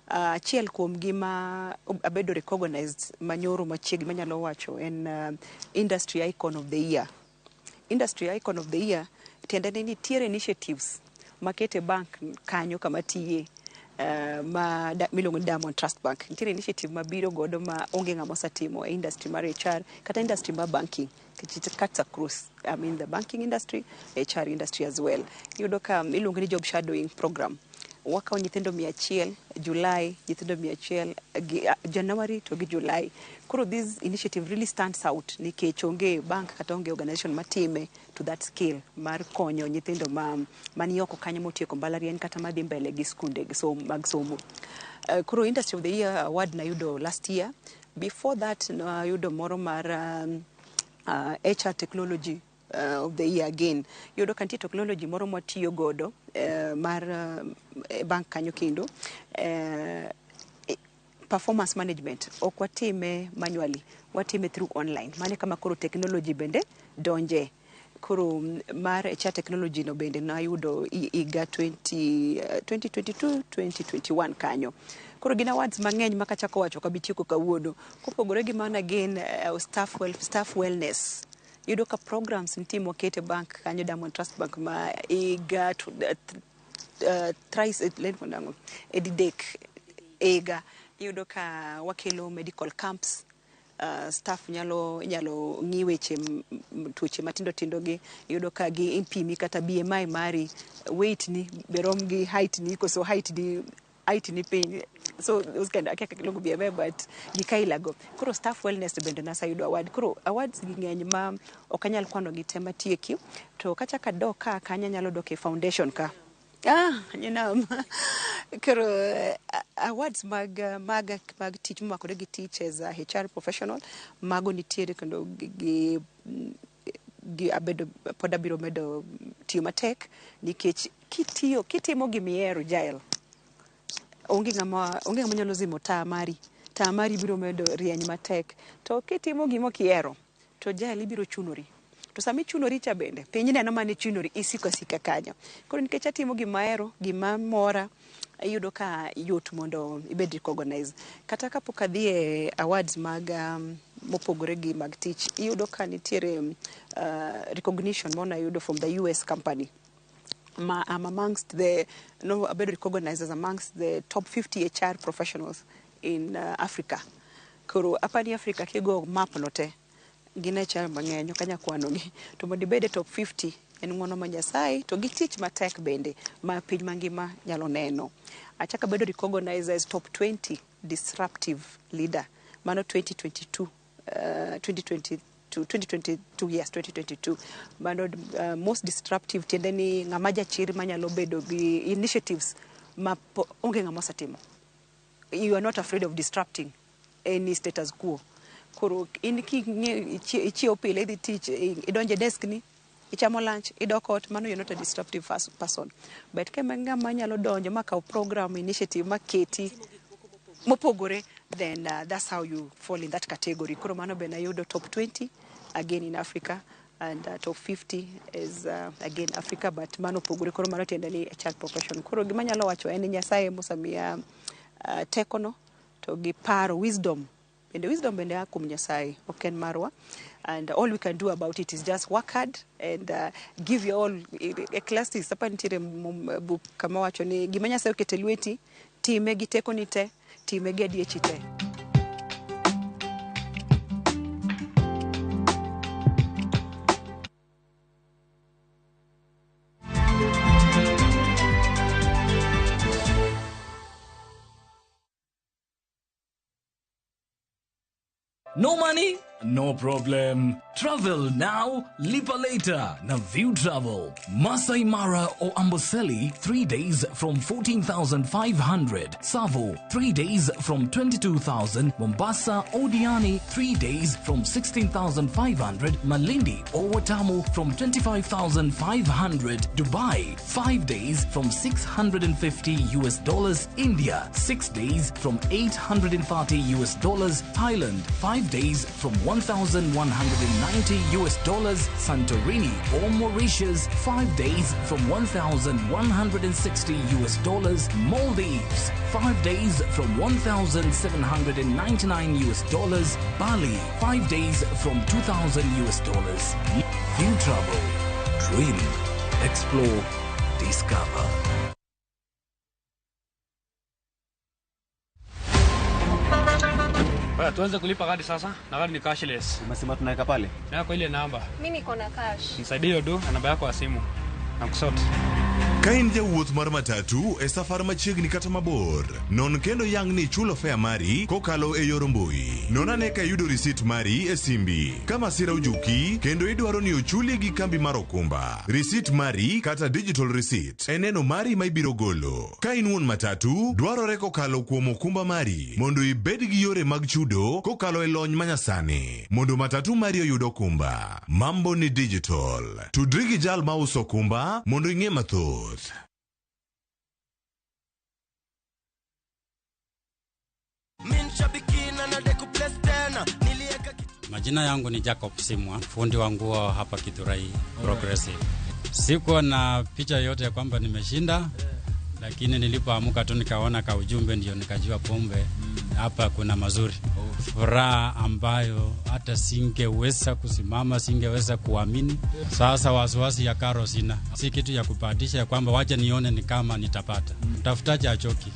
Achiel kuom gi ma abedo recognized manyoro machiegni manyalo wacho en Industry Icon of the Year. Industry Icon of the Year tiende ni nitiere initiatives makete bank kanyo kama tiye ma miluongo ni Diamond Trust Bank. Nitiere initiative mabiro godo ma onge ng'ama osetimo e industry mar HR kata industry mar banking nikech it cuts across, I mean, the banking industry, HR industry as well. Iyudo ka iluongo ni job shadowing program. Wakawo nyithindo 100 July, nyithindo 100 gi January to gi July. Koro this initiative really stands out nikech onge bank kata onge organization matime to that scale mar konyo nyithindo ma mani oko kanyo motieko mbalariany kata madhi mbele gi skunde so, mag somo. Koro Industry of the Year award nayudo last year. Before that nayudo moro mar HR Technology of the Year again. Iyudo ka nitie technology moro mwatiyo godo mar bank kanyo kendo performance management ok watime manually, watime through online. Mano kama koro technology bende donje. Koro mar HR technology no bende nayudo higa 20, 2022 2021 kanyo. Koro gin awards mang'eny ma kachako wacho ok abi tieko kawuono. Kopogore gi mano again, staff wellness. Iyudo ka programs nitie mwaketo e bank kanyo, Diamond Trust Bank, ma higa thrice, nang'o, e didek e higa iyudo ka wakelo medical camps. Staff nyalo inyalo ng'i weche tuoche matindo tindo gi. Iyudo ka gi ipimi kata BMI mari, weight ni be rom gi height ni koso height ni piny. So those kind, akia kaka iluongo BMI, but gik aila go. Koro staff wellness bende naseyudo award. Koro awards gi ng'eny ma ok anyal kwano gi te matieki. To kachak adok ka kanyo anyalo dok e foundation ka. Ah, koro awards mag tich momakore gi tich as a HR professional, mago nitiere kendo gi abedo pod abiro medo tiyo matek nikech kitiyo kitimo gimihero, Jael, onge ng'ama nyalo zimo taa mari. Taa mari biro medo rieny matek. To kitimo gima ok ihero to, Jael, ibiro chunori. To sama ichunori cha bende piny neno mana ichunori, isiko asika kanyo. Koro nikech atimo gima ahero, gima mora, iyudo ka yot mondo ibed recognized. Kata kapok adhi e awards mag mopogore gi mag tich, iyudo ka nitiere recognition moro nayudo from the US company ma I'm amongst the, no, abedo recognized as amongst the top 50 HR professionals in Africa. Koro apani Africa kigo map no te Gin HR mang'eny ok anyal kwanogi. To mondo ibed e top 50 en ng'uono mar Nyasaye to gi tich matek bende ma piny mangima nyalo neno. Achako abedo recognized as top 20 disruptive leader mano 2022 2022 2022 yes 2022 mano most disruptive tiende ni ng'ama jachir manyalo bedo gi initiatives ma onge ng'ama osetimo. You are not afraid of disrupting any status quo. Koro in kichiewo pile idhi tich idonjo e desk ni ichamo lunch idok ot mano you're not a disruptive person. But ka ng'ama nyalo donjo ma kaw program initiative ma keti mopogore then that's how you fall in that category. Koro mano be nayudo top 20 again in Africa and top 50 is again Africa but mano opogore koro mano tiende ni HR profession. Koro gima anyalo wacho en ni Nyasaye mosemiya tekono to gi paro wisdom bende wisdom bende a kuom Nyasaye ok en marwa and all we can do about it is just work hard and give your all. Ecclesiastes apa nitiere buk kama wacho ni gima Nyasaye oketo e lweti time gi tekoni te time gi adiechi te. No money? No problem. Travel now, lipa later. Na View Travel. Masai Mara or Amboseli, 3 days from 14,500. Tsavo, 3 days from 22,000. Mombasa or Diani, 3 days from 16,500. Malindi or Watamu from 25,500. Dubai, 5 days from $650 US. India, 6 days from $830 US. Thailand, 5 days from $1,190 US. Santorini or Mauritius, 5 days from $1,160 US. Maldives, 5 days from $1,799 US. Bali, 5 days from $2,000 US. View Travel. Dream. Explore. Discover. Tuanze kulipa kadi sasa na kadi ni cashless. Umesema tunaweka pale? Na kwa ile namba. Mimi niko na cash. Nisaidie hiyo do na namba yako ya simu. Na kusort. Ka in jawuoth mar matatu e safar machiegni kata mabor, non kendo yang ni ichulo fare mari kokalo e yor mbui. Non ane ka iyudo risit mari e simbi. Ka masira ojuki kendo idwaro ni ochuli gi kambi mar okumba, risit mari kata digital receipt en neno mari ma ibiro golo. Ka in wuon matatu, dwarore kokalo kuom okumba mari mondo ibed gi yore mag chudo kokalo e lony manyasani mondo matatu mari oyud okumba. Mambo ni digital. Tudri gi jal mauso okumba mondo ing'e mathoth. Majina yangu ni Jacob Simwa, fundi wa nguo hapa Githurai Progressive. Sikuwa na picha yote ya kwamba nimeshinda, lakini nilipoamka tu nikaona ka ujumbe ndio nikajua pombe hapa kuna mazuri. Furaha ambayo hata singeweza kusimama, singeweza kuamini. Sasa wasiwasi ya karo sina. Si kitu ya kubahatisha ya kwamba wacha nione ni kama nitapata. Mtafutaji hachoki.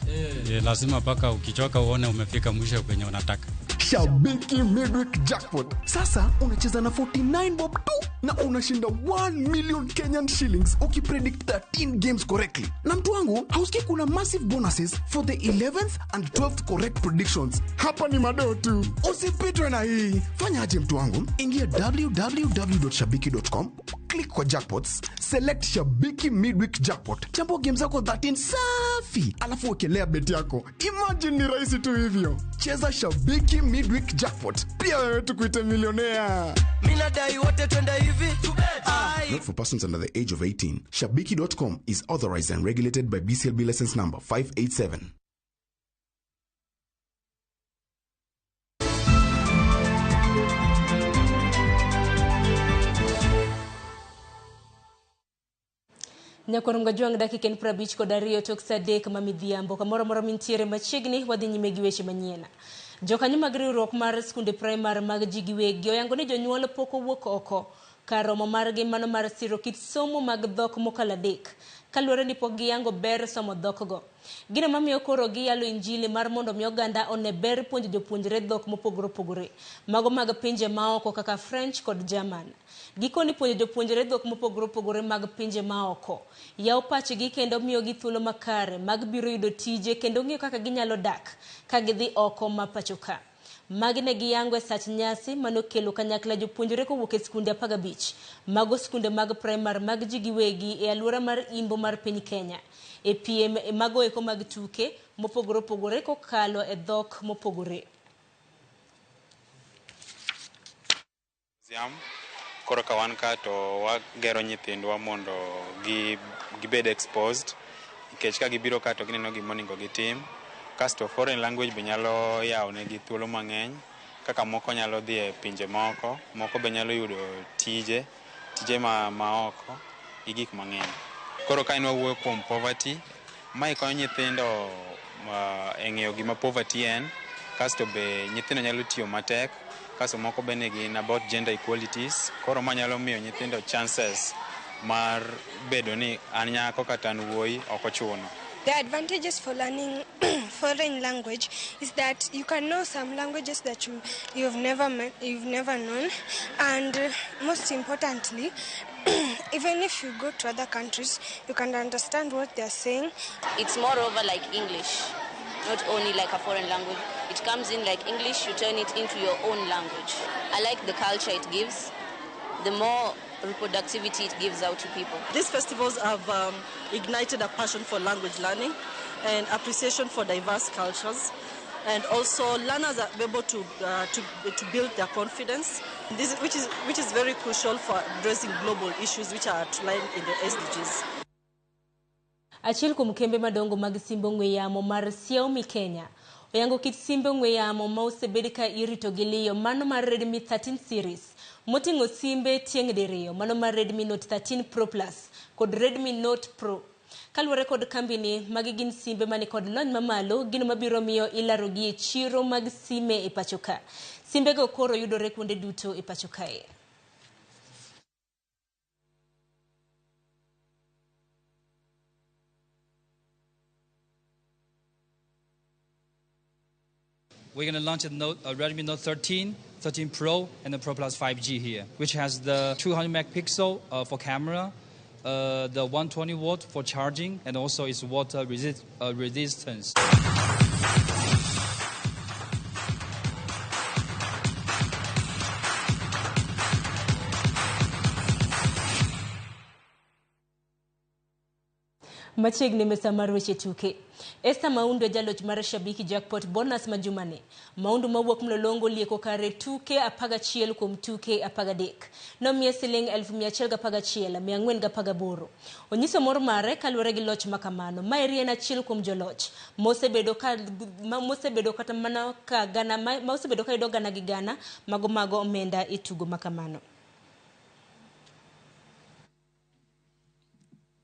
Lazima paka ukichoka uone umefika mwisho kwenye unataka. Shabiki Midweek Jackpot. Sasa unacheza na 49 bob tu na unashinda 1 million Kenyan shillings ukipredict 13 games correctly. Na mtu wangu, hausikii kuna massive bonuses for the 11th and 12th correct predictions. Hapa ni madoo tu. Usipitwe na hii. Fanya aje mtu wangu? Ingia www.shabiki.com, click kwa jackpots, select Shabiki Midweek Jackpot. Chambua game zako 13 safi, alafu wekelea bet yako. Imagine ni rahisi tu hivyo. Cheza Shabiki Midweek Jackpot. Pia wewe tukuite millionaire. Mina dai wote twende hivi. Not for persons under the age of 18. Shabiki.com is authorized and regulated by BCLB license number 587. Nyakorunga juang dakika en 52 tok saa 3 ma midhiambo. Kamoro moro mintiere machiegni wadhi nyime gi weche manyien. Jokanyo mag riwruok mar skunde primar mag ji giwegi oyango ni jonyuol pok owuok oko kar romo margi mano mar siro kit somo mag dhok mokalo 3. kaluwore ni pok giyango ber somo dhokgo. Gino mamiyo koro giyalo injili mar mondo mi oganda one ber puonjo jopuonjre dhok mopogore opogore, mago mag pinje maoko kaka French kod German. Gikoni puonjo jopuonjre dhok mopogore opogore mag pinje maoko yawo pachgi kendo miyogi thuolo makare mag biro yudo tije kendo ng'eyo kaka ginyalo dak ka gidhi oko ma pacho ka. Magi ne giyango e sach nyasi manokelo kanyakla jopuonjre kowuok e skunde 15 mago skunde mag primar mag ji giwegi e alwora mar imbo mar piny Kenya e piem mago eko mag tuke mopogore opogore kokalo e dhok mopogore. Museum. Koro ka wan ka to wagero nyithindwa mondo gibed exposed nikech ka gibiro ka to gineno gima onego gitim. Kasto foreign language be nyalo yawo negi thuolo mang'eny kaka moko nyalo dhi e pinje moko, moko be nyalo yudo tije, tije ma oko gi gik mang'eny. Koro ka en wawuoyo kuom poverty, mae konyo nyithindo e ng'eyo gima poverty en, kasto be nyithindo nyalo tiyo matek, kasto moko bende gin about gender equalities. Koro ma nyalo miyo nyithindo chances mar bedo ni an nyako kata an wuoyi ok ochuno. The advantages for learning foreign language is that you can know some languages that you've never known, and most importantly, even if you go to other countries, you can understand what they are saying. It's moreover like English, not only like a foreign language. It comes in like English, you turn it into your own language. I like the culture it gives, the more reproductivity it gives out to people. These festivals have ignited a passion for language learning and appreciation for diverse cultures. And also learners are able to build their confidence, which is very crucial for addressing global issues which are outlined in the SDGs. Achiel kuom kembe madongo mag simbe ong'we yamo mar Xiaomi Kenya oyango kit simbe ong'we yamo ma osebed ka irito gi liyo mano mar Redmi 13 series moting'o simbe tieng' diriyo mano mar Redmi Note 13 Pro Plus kod Redmi Note Pro. Kaluwore kod kambini, magi gin simbe mani kod lony mamalo, gino mabiro miyo ilarogi e chiro mag sime e pacho ka. Simbego koro yudore kuonde duto e pacho kae. We're going to launch a Redmi Note 13, 13 Pro, and the Pro Plus 5G here, which has the 200 megapixel for camera, the 120 watt for charging, and also its water resistance. Machiegni mesa mar weche tuke. Esther Maundu e jaloch mar Shabiki Jackpot bonus ma jumani. Maundu mawuok Mlolongo lieko kare tuke 11 kuom tuke 13. Nomiye siling 111,418. Onyiso mor mare kaluwore gi loch makamano. Maeri en achiel kuom joloch mosebedo ka mosebedo kata mana ka gana mosebedo ka yudo gana gi gana mago mago omenda e tugo makamano.